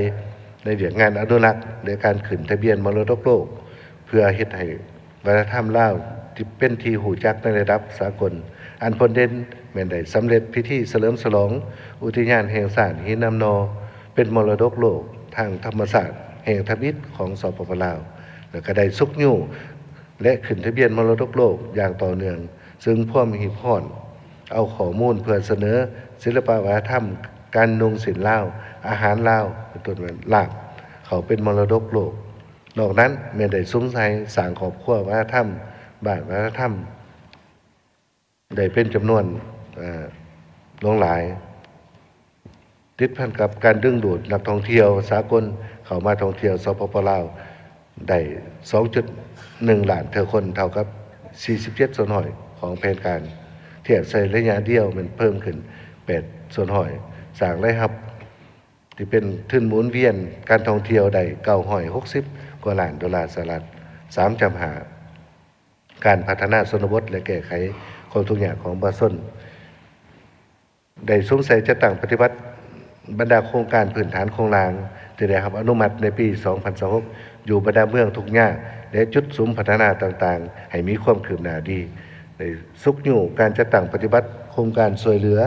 ໃນວຽກງານອະນຸລັກ ແລະ ການຂຶ້ນທະບຽນມໍລະດົກໂລກ ເພື່ອເຮັດໃຫ້ ວັດທະນະທຳລາວທີ່ເປັນທີ່ຮູ້ຈັກໃນລະດັບສາກົນ, ອັນພົ້ນເດັ່ນແມ່ນໄດ້ສຳເລັດພິທີສະເຫຼີມສະຫຼອງອຸທິຍານແຫ່ງຊາດຫີນນາມນໍ ເປັນມໍລະດົກໂລກທາງທຳມະຊາດແຫ່ງທຳອິດຂອງ ສປປ ລາວ ແລະ ກໍໄດ້ຊຸກຍູ້ ແລະ ຂຶ້ນທະບຽນມໍລະດົກໂລກຢ່າງຕໍ່ເນື່ອງ, ເຊິ່ງພວມຮີບຮ້ອນເອົາຂໍ້ມູນເພື່ອສະເໜີສິລະປະວັດທະນະທຳການນຸ່ງສິ້ນລາວ, ອາຫານລາວ ເປັນຕົ້ນວ່າລາບ ເຂົ້າເປັນມໍລະດົກໂລກ. ນອກນັ້ນແມ່ນໄດ້ສຸມໃສ່ສ້າງຄອບຄົວວັດທະນະທຳ, ບ້ານວັດທະນະທຳ ໄດ້ເປັນຈຳນວນ ເອີ ຫຼວງຫຼາຍ, ຕິດພັນກັບການດຶງດູດນັກທ່ອງທ່ຽວສາກົນເຂົ້າມາທ່ອງທ່ຽວ ສປປ ລາວ ໄດ້ສອງຈຸດໜຶ່ງລ້ານເທື່ອຄົນ, ເທົ່າກັບສີ່ສິບເຈັດສ່ວນຮ້ອຍຂອງແຜນການ, ທຽບໃສ່ໄລຍະດຽວແມ່ນເພີ່ມຂຶ້ນແປດສ່ວນຮ້ອຍ, ສ້າງລາຍຮັບ ທີ່ເປັນທຶນໝູນວຽນການທ່ອງທ່ຽວໄດ້ເກົ້າຮ້ອຍຫົກສິບກວ່າລ້ານໂດລາສະຫະລັດ. ສາມຈ້ຳຫ້າ ການພັດທະນາຊົນນະບົດ ແລະ ແກ້ໄຂຄວາມທຸກຍາກຂອງປະຊາຊົນ ໄດ້ສຸມໃສ່ຈັດຕັ້ງປະຕິບັດບັນດາໂຄງການພື້ນຖານໂຄງລ່າງ ທີ່ໄດ້ຮັບອະນຸມັດໃນປີສອງພັນຊາວຫົກ ຢູ່ບັນດາເມືອງທຸກຍາກ ແລະ ຈຸດສຸມພັດທະນາຕ່າງໆ ໃຫ້ມີຄວາມຄືບໜ້າດີ. ໄດ້ຊຸກຍູ້ການຈັດຕັ້ງປະຕິບັດໂຄງການຊ່ວຍເຫຼືອ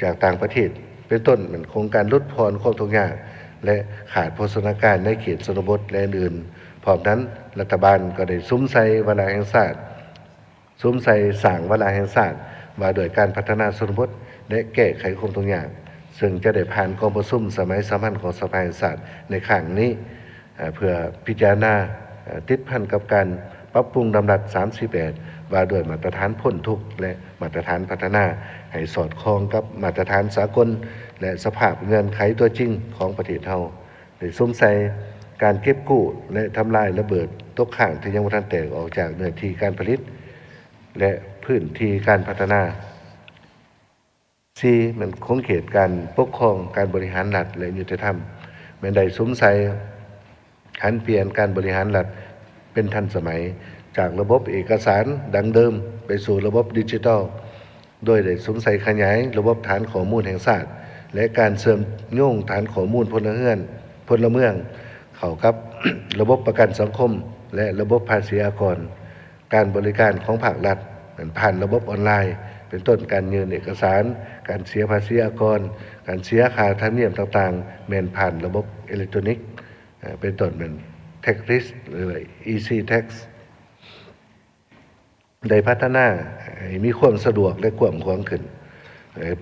ຈາກຕ່າງປະເທດ ເປັນຕົ້ນແມ່ນໂຄງການຫຼຸດຜ່ອນຄວາມທຸກຍາກ ແລະ ຂາດໂພຊະນາການໃນເຂດຊົນນະບົດ ແລະ ອື່ນໆ. ພ້ອມນັ້ນ, ລັດຖະບານກໍໄດ້ສຸມໃສ່ວາລະແຫ່ງຊາດ, ສຸມໃສ່ສ້າງວາລະແຫ່ງຊາດວ່າດ້ວຍການພັດທະນາຊົນນະບົດ ແລະ ແກ້ໄຂຄວາມທຸກຍາກ, ເຊິ່ງຈະໄດ້ຜ່ານກອງປະຊຸມສະໄໝສາມັນຂອງສະພາແຫ່ງຊາດໃນຄັ້ງນີ້. ເພື່ອພິຈາລະນາ ຕິດພັນກັບການປັບປຸງດຳລັດສາມສີ່ແປດ ວ່າດ້ວຍມາດຕະຖານພົ້ນທຸກ ແລະ ມາດຕະຖານພັດທະນາ ໃຫ້ສອດຄ່ອງກັບມາດຕະຖານສາກົນ ແລະ ສະພາບເງື່ອນໄຂຕົວຈິງຂອງປະເທດເຮົາ, ໄດ້ສຸມໃສ່ການເກັບກູ້ ແລະ ທຳລາຍລະເບີດຕົກຄ້າງທີ່ຍັງບໍ່ທັນແຕກອອກຈາກເນື້ອທີ່ການຜະລິດ ແລະ ພື້ນທີ່ການພັດທະນາ. ສີ່ ແມ່ນຂົງເຂດການປົກຄອງ, ການບໍລິຫານລັດ ແລະ ຍຸຕິທຳ ແມ່ນໄດ້ສຸມໃສ່ຫັນປ່ຽນການບໍລິຫານລັດເປັນທັນສະໄໝ, ຈາກລະບົບເອກະສານດັ້ງເດີມໄປສູ່ລະບົບດິຈິຕອລ, ໂດຍໄດ້ສຸມໃສ່ຂະຫຍາຍລະບົບຖານຂໍ້ມູນແຫ່ງຊາດ ແລະ ການເຊື່ອມໂຍງຖານຂໍ້ມູນພົນລະເຮືອນ, ພົນລະເມືອງ ເຂົ້າກັບ ລະບົບປະກັນສັງຄົມ ແລະ ລະບົບພາສີອາກອນ. ການບໍລິການຂອງພາກລັດແມ່ນຜ່ານລະບົບອອນລາຍ ເປັນຕົ້ນການຍື່ນເອກະສານ, ການເສຍພາສີອາກອນ, ການເສຍຄ່າທຳນຽມຕ່າງໆ ແມ່ນຜ່ານລະບົບເອເລັກໂຕຣນິກ ເປັນຕົ້ນແມ່ນ tax list ຫຼືວ່າ e-tax. ໄດ້ພັດທະນາໃຫ້ມີຄວາມສະດວກ ແລະ ກວ້າງຂວາງຂຶ້ນ,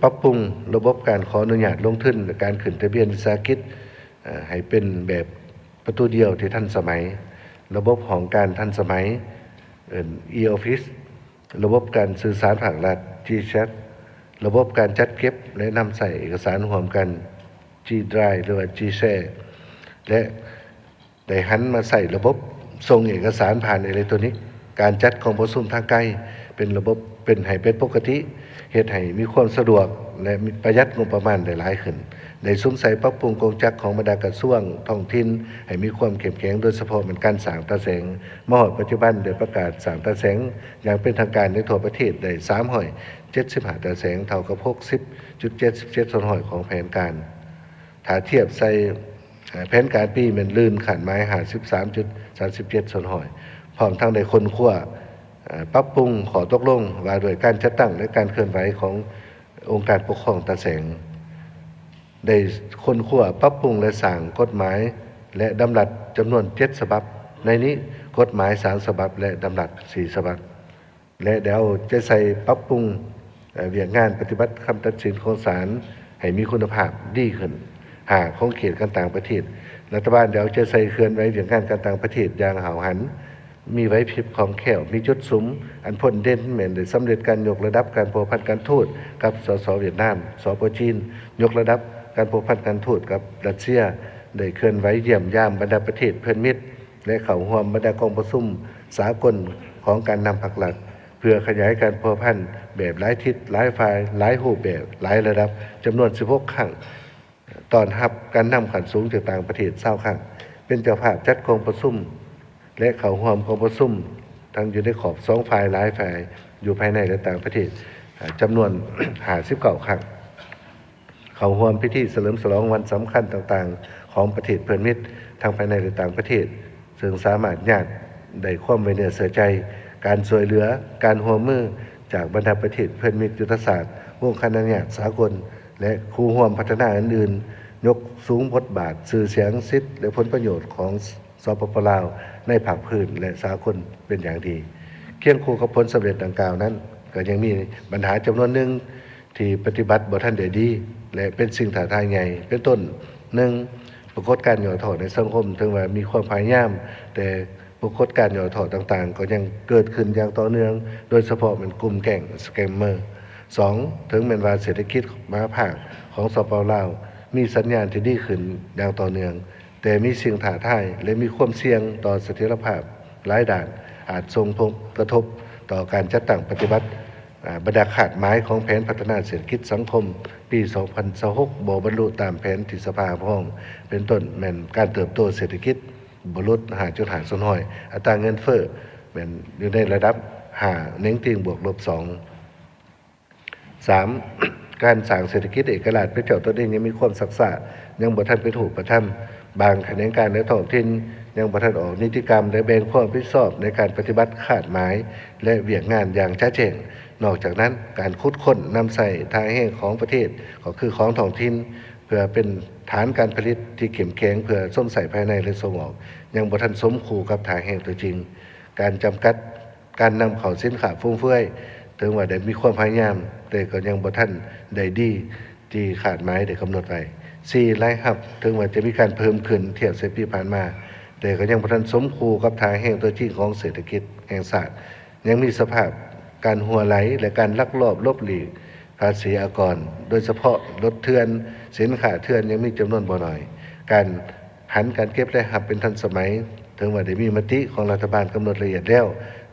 ປັບປຸງລະບົບການຂໍອະນຸຍາດລົງທຶນ ແລະ ການຂຶ້ນທະບຽນວິສາຫະກິດ ໃຫ້ເປັນແບບປະຕູດຽວທີ່ທັນສະໄໝ, ລະບົບຫ້ອງການທັນສະໄໝ ເອີ້ນ e-office, ລະບົບການສື່ສານພາກລັດ GChat, ລະບົບການຈັດເກັບ ແລະ ນຳໃຊ້ເອກະສານຮ່ວມກັນ G-Drive ຫຼືວ່າ G-Share ແລະ ໄດ້ຫັນມາໃຊ້ລະບົບສົ່ງເອກະສານຜ່ານເອເລັກໂຕຣນິກ, ການຈັດກອງປະຊຸມທາງໄກເປັນລະບົບ ເປັນໃຫ້ເປັນປົກກະຕິ, ເຮັດໃຫ້ມີຄວາມສະດວກ ແລະ ປະຢັດງົບປະມານໄດ້ຫຼາຍຂຶ້ນ. ໄດ້ສຸມໃສ່ປັບປຸງກົງຈັກຂອງບັນດາກະຊວງທ້ອງຖິ່ນໃຫ້ມີຄວາມເຂັ້ມແຂງ, ໂດຍສະເພາະແມ່ນການສ້າງຕາແສງ, ມາຮອດປັດຈຸບັນໄດ້ປະກາດສ້າງຕາແສງຢ່າງເປັນທາງການໃນທົ່ວປະເທດໄດ້ສາມຮ້ອຍເຈັດສິບຫ້າຕາແສງ, ເທົ່າກັບຫົກສິບຈຸດເຈັດສິບເຈັດສ່ວນຮ້ອຍຂອງແຜນການ. ຖ້າທຽບໃສ່ ເອີ່ ແຜນການປີແມ່ນລື່ນຄາດໝາຍຫ້າສິບສາມຈຸດສາມສິບເຈັດສ່ວນຮ້ອຍ, ພ້ອມທັງໄດ້ຄົ້ນຄວ້າ ເອີ່ ປັບປຸງຂໍ້ຕົກລົງວ່າດ້ວຍການຈັດຕັ້ງ ແລະ ການເຄື່ອນໄຫວຂອງອົງການປົກຄອງຕາແສງ, ໄດ້ຄົ້ນຄວ້າປັບປຸງ ແລະ ສ້າງກົດໝາຍ ແລະ ດຳລັດຈຳນວນເຈັດສະບັບ, ໃນນີ້ກົດໝາຍສາມສະບັບ ແລະ ດຳລັດສີ່ສະບັບ. ແລະ ໄດ້ເອົາໃຈໃສ່ປັບປຸງ ເອີ່ ວຽກງານປະຕິບັດຄຳຕັດສິນຂອງສານໃຫ້ມີຄຸນນະພາບດີຂຶ້ນ. ຫ້າ ຂົງເຂດການຕ່າງປະເທດ, ລັດຖະບານໄດ້ເອົາໃຈໃສ່ເຄື່ອນໄຫວວຽກງານການຕ່າງປະເທດຢ່າງຫ້າວຫັນ, ມີໄຫວພິບຄ່ອງແຄ້ວ, ມີຈຸດສຸມ. ອັນພົ້ນເດັ່ນແມ່ນໄດ້ສຳເລັດການຍົກລະດັບການພົວພັນການທູດກັບ ສສ ຫວຽດນາມ, ສປ ຈີນ, ຍົກລະດັບການພົວພັນການທູດກັບຣັດເຊຍ, ໄດ້ເຄື່ອນໄຫວຢ້ຽມຢາມບັນດາປະເທດເພື່ອນມິດ ແລະ ເຂົ້າຮ່ວມບັນດາກອງປະຊຸມສາກົນຂອງການນຳພັກລັດ ເພື່ອຂະຫຍາຍການພົວພັນແບບຫຼາຍທິດ, ຫຼາຍຝ່າຍ, ຫຼາຍຮູບແບບ, ຫຼາຍລະດັບ ຈຳນວນສິບຫົກຄັ້ງ, ຕ້ອນຮັບການນຳຂັ້ນສູງຈາກຕ່າງປະເທດຊາວຄັ້ງ, ເປັນເຈົ້າພາບຈັດກອງປະຊຸມ ແລະ ເຂົ້າຮ່ວມກອງປະຊຸມທັງຢູ່ໃນຂອບສອງຝ່າຍ, ຫຼາຍຝ່າຍ ຢູ່ພາຍໃນ ແລະ ຕ່າງປະເທດ ຈຳນວນຫ້າສິບເກົ້າຄັ້ງ. ເຂົ້າຮ່ວມພິທີສະເຫຼີມສະຫຼອງວັນສຳຄັນຕ່າງໆຂອງປະເທດເພື່ອນມິດ ທັງພາຍໃນ ແລະ ຕ່າງປະເທດ, ເຊິ່ງສາມາດຍາດໄດ້ຄວາມໄວ້ເນື້ອເຊື່ອໃຈ, ການຊ່ວຍເຫຼືອ, ການຮ່ວມມືຈາກບັນດາປະເທດເພື່ອນມິດຍຸດທະສາດ, ວົງຄະນະຍາດສາກົນ ແລະ ຄູ່ຮ່ວມພັດທະນາອື່ນໆ, ຍົກສູງບົດບາດ, ຊື່ສຽງ, ສິດ ແລະ ຜົນປະໂຫຍດຂອງ ສປປ ລາວ ໃນພາກພື້ນ ແລະ ສາກົນເປັນຢ່າງດີ. ຄຽງຄູ່ກັບຜົນສຳເລັດດັ່ງກ່າວນັ້ນ, ກໍຍັງມີບັນຫາຈຳນວນໜຶ່ງ ທີ່ປະຕິບັດບໍ່ທັນໄດ້ດີ ແລະ ເປັນສິ່ງທ້າທາຍໃຫຍ່ ເປັນຕົ້ນ, ໜຶ່ງ ປາກົດການຫຍໍ້ທໍ້ໃນສັງຄົມ, ເຖິງວ່າມີຄວາມພະຍາຍາມ, ແຕ່ປາກົດການຫຍໍ້ທໍ້ຕ່າງໆ ກໍຍັງເກີດຂຶ້ນຢ່າງຕໍ່ເນື່ອງ, ໂດຍສະເພາະແມ່ນກຸ່ມແກ້ງສະແກມເມີ. ສອງ ເຖິງແມ່ນວ່າເສດຖະກິດມະຫາພາກຂອງ ສປປ ລາວ ມີສັນຍານທີ່ດີຂຶ້ນຢ່າງຕໍ່ເນື່ອງ, ແຕ່ມີສິ່ງທ້າທາຍ ແລະ ມີຄວາມສ່ຽງຕໍ່ສະຖຽນລະພາບຫຼາຍດ້ານ, ອາດສົ່ງຜົນກະທົບຕໍ່ການຈັດຕັ້ງປະຕິບັດ ອາ ບັນດາຄາດໝາຍຂອງແຜນພັດທະນາເສດຖະກິດສັງຄົມປີສອງພັນຊາວຫົກ ບໍ່ບັນລຸຕາມແຜນທີ່ສະພາຮັບຮອງ, ເປັນຕົ້ນແມ່ນການເຕີບໂຕເສດຖະກິດບໍ່ຫຼຸດຫ້າຈຸດຫ້າສ່ວນຮ້ອຍ, ອັດຕາເງິນເຟີ້ແມ່ນຢູ່ໃນລະດັບຫ້າ ເໜັງຕີງບວກລົບສອງ. ສາມ ການສ້າງເສດຖະກິດເອກະລາດເປັນເຈົ້າຕົນເອງຍັງມີຄວາມຊັກຊ້າ, ຍັງບໍ່ທັນເປັນຮູບປະທຳ. ບາງຂະແໜງການໃນທ້ອງຖິ່ນຍັງບໍ່ທັນອອກນິຕິກຳ ແລະ ແບ່ງຄວາມຮັບຜິດຊອບໃນການປະຕິບັດຄາດໝາຍ ແລະ ວຽກງານຢ່າງຈະແຈ້ງ. ນອກຈາກນັ້ນ, ການຂຸດຄົ້ນນຳໃຊ້ທ່າແຮງຂອງປະເທດ, ກໍຄືຂອງທ້ອງຖິ່ນ, ເພື່ອເປັນຖານການຜະລິດທີ່ເຂັ້ມແຂງເພື່ອຊົມໃຊ້ພາຍໃນ ແລະ ສົ່ງອອກ, ຍັງບໍ່ທັນສົມຄູ່ກັບທ່າແຮງຕົວຈິງ. ການຈຳກັດ ການນຳເຂົ້າສິນຄ້າຟຸມເຟືອຍ, ເຖິງວ່າໄດ້ມີຄວາມພະຍາຍາມ, ແຕ່ກໍຍັງບໍ່ທັນໄດ້ດີທີ່ຄາດໝາຍໄດ້ກຳນົດໄວ້. ສີ່ ລາຍຮັບ, ເຖິງວ່າຈະມີການເພີ່ມຂຶ້ນທຽບໃສ່ປີຜ່ານມາ, ແຕ່ກໍຍັງບໍ່ທັນສົມຄູ່ກັບທ່າແຮງຕົວຈິງຂອງເສດຖະກິດແຫ່ງຊາດ. ຍັງມີສະພາບການຮົ່ວໄຫຼ ແລະ ການລັກລອບຫຼົບຫຼີກພາສີອາກອນ, ໂດຍສະເພາະລົດເຖື່ອນ, ສິນຄ້າເຖື່ອນຍັງມີຈຳນວນບໍ່ໜ້ອຍ. ການ ຫັນການເກັບລາຍຮັບເປັນທັນສະໄໝ, ເຖິງວ່າໄດ້ມີມະຕິຂອງລັດຖະບານກຳນົດລະອຽດແລ້ວ,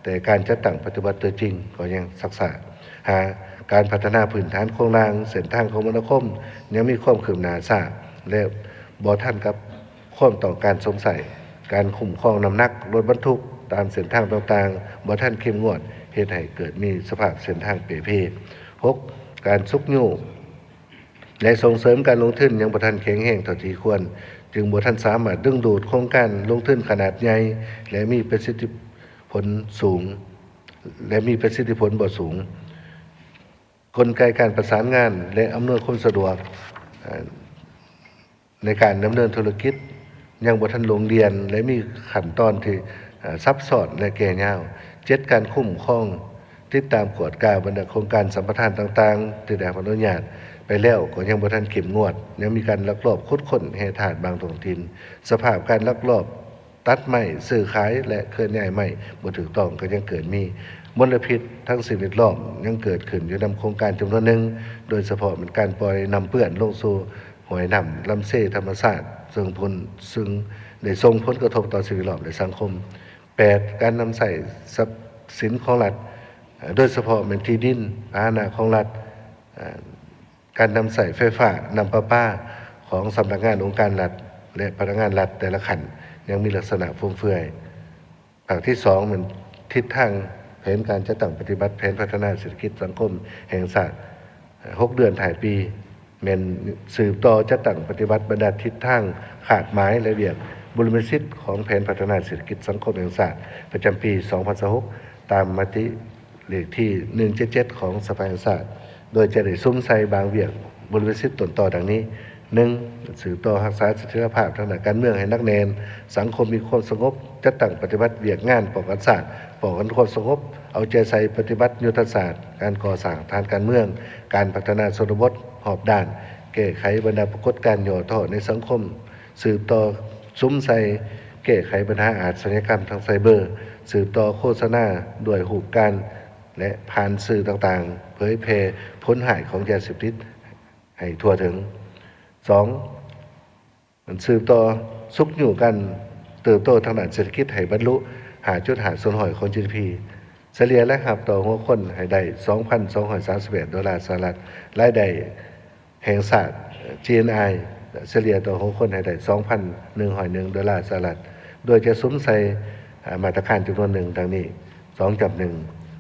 ແຕ່ການຈັດຕັ້ງປະຕິບັດຕົວຈິງກໍຍັງຊັກຊ້າ. ຫ້າ ການພັດທະນາພື້ນຖານໂຄງລ່າງເສັ້ນທາງຄົມມະນາຄົມຍັງມີຄວາມຄືບໜ້າຊ້າ ແລະ ບໍ່ທັນກັບຄວາມຕ້ອງການສົງໄສ. ການຄຸ້ມຄອງນ້ຳໜັກລົດບັນທຸກຕາມເສັ້ນທາງຕ່າງໆບໍ່ທັນເຂັ້ມງວດ, ເຮັດໃຫ້ເກີດມີສະພາບເສັ້ນທາງເປ່ເພ. ຫົກ, ການຊຸກຍູ້ ແລະ ສົ່ງເສີມການລົງທຶນຍັງບໍ່ທັນແຂງແຮງເທົ່າທີ່ຄວນ, ຈຶ່ງບໍ່ທັນສາມາດດຶງດູດໂຄງການລົງທຶນຂະໜາດໃຫຍ່ ແລະ ມີປະສິດທິຜົນສູງ ແລະ ມີປະສິດທິຜົນບໍ່ສູງ. ກົນໄກການປະສານງານ ແລະ ອຳນວຍຄວາມສະດວກ ເອີ່ ໃນການດຳເນີນທຸລະກິດຍັງບໍ່ທັນລົງລຽນ ແລະ ມີຂັ້ນຕອນທີ່ ເອີ່ ຊັບຊ້ອນ ແລະ ແກ່ຍາວ. ເຈັດ, ການຄຸ້ມຄອງ ຕິດຕາມກວດກາບັນດາໂຄງການສຳປະທານຕ່າງໆ ທີ່ໄດ້ຮັບອະນຸຍາດໄປແລ້ວກໍຍັງບໍ່ທັນເຂັ້ມງວດ, ຍັງມີການລັກລອບຂຸດຄົ້ນແຮ່ທາດບາງທ້ອງຖິ່ນ, ສະພາບການລັກລອບຕັດໄມ້, ຊື້ຂາຍ ແລະ ເຄື່ອນຍ້າຍໄມ້ບໍ່ຖືກຕ້ອງກໍຍັງເກີດມີ, ມົນລະພິດທາງສິ່ງແວດລ້ອມຍັງເກີດຂຶ້ນຢູ່ນຳໂຄງການຈຳນວນໜຶ່ງ, ໂດຍສະເພາະແມ່ນການປ່ອຍນ້ຳເປື້ອນລົງສູ່ຫ້ວຍນ້ຳລຳເຊທຳມະຊາດ ເຊິ່ງຜົນ ເຊິ່ງໄດ້ສົ່ງຜົນກະທົບຕໍ່ສິ່ງແວດລ້ອມ ແລະ ສັງຄົມ. ແປດ, ການນຳໃຊ້ຊັບສິນຂອງລັດ ໂດຍສະເພາະແມ່ນທີ່ດິນ, ພາຫະນະຂອງລັດ, ການນຳໃຊ້ໄຟຟ້າ, ນ້ຳປະປາຂອງສຳນັກງານອົງການລັດ ແລະ ພະນັກງານລັດແຕ່ລະຂັ້ນ ຍັງມີລັກສະນະຟຸມເຟືອຍ. ພາກທີສອງ ແມ່ນທິດທາງແຜນການຈັດຕັ້ງປະຕິບັດແຜນພັດທະນາເສດຖະກິດສັງຄົມແຫ່ງຊາດ ຫົກເດືອນທ້າຍປີ ແມ່ນສືບຕໍ່ຈັດຕັ້ງປະຕິບັດບັນດາທິດທາງ, ຄາດໝາຍ ແລະ ວຽກບຸລິມະສິດຂອງແຜນພັດທະນາເສດຖະກິດສັງຄົມແຫ່ງຊາດປະຈຳປີສອງພັນຊາວຫົກ ຕາມມະຕິເລກທີໜຶ່ງເຈັດເຈັດຂອງສະພາແຫ່ງຊາດ, ໂດຍຈະໄດ້ສຸມໃສ່ບາງວຽກບຸລິມະສິດຕົ້ນຕໍດັ່ງນີ້. ໜຶ່ງ, ສືບຕໍ່ຮັກສາສະຖຽນລະພາບທາງດ້ານການເມືອງໃຫ້ໜັກແໜ້ນ, ສັງຄົມມີຄວາມສະຫງົບ, ຈັດຕັ້ງປະຕິບັດວຽກງານປ້ອງກັນຊາດ, ປ້ອງກັນຄວາມສະຫງົບ, ເອົາໃຈໃສ່ປະຕິບັດຍຸດທະສາດການກໍ່ສ້າງຖານການເມືອງ, ການພັດທະນາຊົນນະບົດຮອບດ້ານ, ແກ້ໄຂບັນດາປາກົດການຫຍໍ້ທໍ້ໃນສັງຄົມ, ສືບຕໍ່ສຸມໃສ່ແກ້ໄຂບັນຫາອາຊະຍາກຳທາງໄຊເບີ, ສືບຕໍ່ໂຄສະນາດ້ວຍຮູບການ ແລະ ຜ່ານສື່ຕ່າງໆ ເຜີຍແຜ່ຜົນຮ້າຍຂອງຢາເສບຕິດໃຫ້ທົ່ວເຖິງ. ສອງ, ມັນສືບຕໍ່ຊຸກຍູ້ການເຕີບໂຕທາງດ້ານເສດຖະກິດໃຫ້ບັນລຸຫ້າຈຸດຫ້າສ່ວນຮ້ອຍຂອງ ຈີ ດີ ພີ, ສະເລ່ຍລາຍຮັບຕໍ່ຫົວຄົນໃຫ້ໄດ້ສອງພັນສອງຮ້ອຍສາມສິບແປດໂດລາສະຫະລັດ, ລາຍໄດ້ແຫ່ງຊາດ ຈີ ເອັນ ໄອ ສະເລ່ຍຕໍ່ຫົວຄົນໃຫ້ໄດ້ສອງພັນໜຶ່ງຮ້ອຍໜຶ່ງໂດລາສະຫະລັດ, ໂດຍຈະສຸມໃສ່ ອາ ມາດຕະການຈຳນວນໜຶ່ງດັ່ງນີ້. ສອງຈ້ຳໜຶ່ງ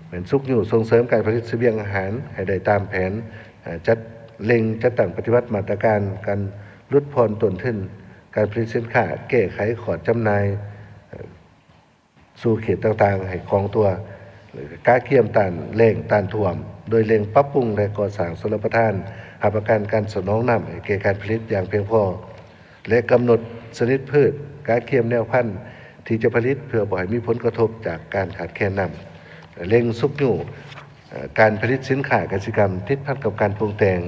ແມ່ນຊຸກຍູ້ສົ່ງເສີມການຜະລິດສະບຽງອາຫານໃຫ້ໄດ້ຕາມແຜນ, ອາ ຈັດ ເລັ່ງຈັດຕັ້ງປະຕິບັດມາດຕະການການຫຼຸດຜ່ອນຕົ້ນທຶນການຜະລິດສິນຄ້າ, ແກ້ໄຂຂອດຈຳໜ່າຍ ເອີ່ ສູ່ເຂດຕ່າງໆໃຫ້ຄ່ອງຕົວ, ກະກຽມຕ້ານແລ້ງຕ້ານຖ້ວມ ໂດຍເລັ່ງປັບປຸງ ແລະ ກໍ່ສ້າງຊົນລະປະທານຮັບປະກັນການສະໜອງນ້ຳໃຫ້ແກ່ການຜະລິດຢ່າງພຽງພໍ ແລະ ກຳນົດຊະນິດພືດ, ກະກຽມແນວພັນທີ່ຈະຜະລິດເພື່ອບໍ່ໃຫ້ມີຜົນກະທົບຈາກການຂາດແຄນນ້ຳ, ເລັ່ງຊຸກຍູ້ ເອີ່ ການຜະລິດສິນຄ້າກະສິກຳຕິດພັນກັບການປຸງແຕ່ງ,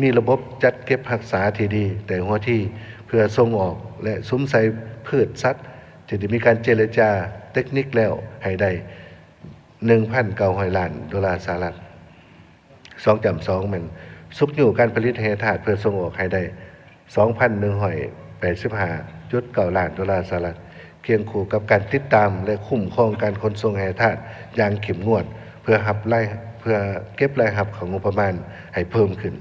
ມີລະບົບຈັດເກັບຮັກສາທີ່ດີແຕ່ຫົວທີເພື່ອສົ່ງອອກ ແລະ ສຸມໃສ່ພືດສັດທີ່ໄດ້ມີການເຈລະຈາເຕັກນິກແລ້ວໃຫ້ໄດ້ໜຶ່ງພັນເກົ້າຮ້ອຍລ້ານໂດລາສະຫະລັດ. ສອງຈ້ຳສອງ ແມ່ນຊຸກຍູ້ການຜະລິດແຮ່ທາດເພື່ອສົ່ງອອກໃຫ້ໄດ້ ສອງພັນໜຶ່ງຮ້ອຍແປດສິບຫ້າຈຸດເກົ້າລ້ານໂດລາສະຫະລັດ, ຄຽງຄູ່ກັບການຕິດຕາມ ແລະ ຄຸ້ມຄອງການຂົນສົ່ງແຮ່ທາດຢ່າງເຂັ້ມງວດ ເພື່ອຮັບລາຍ ເພື່ອເກັບລາຍຮັບເຂົ້າງົບປະມານໃຫ້ເພີ່ມຂຶ້ນ.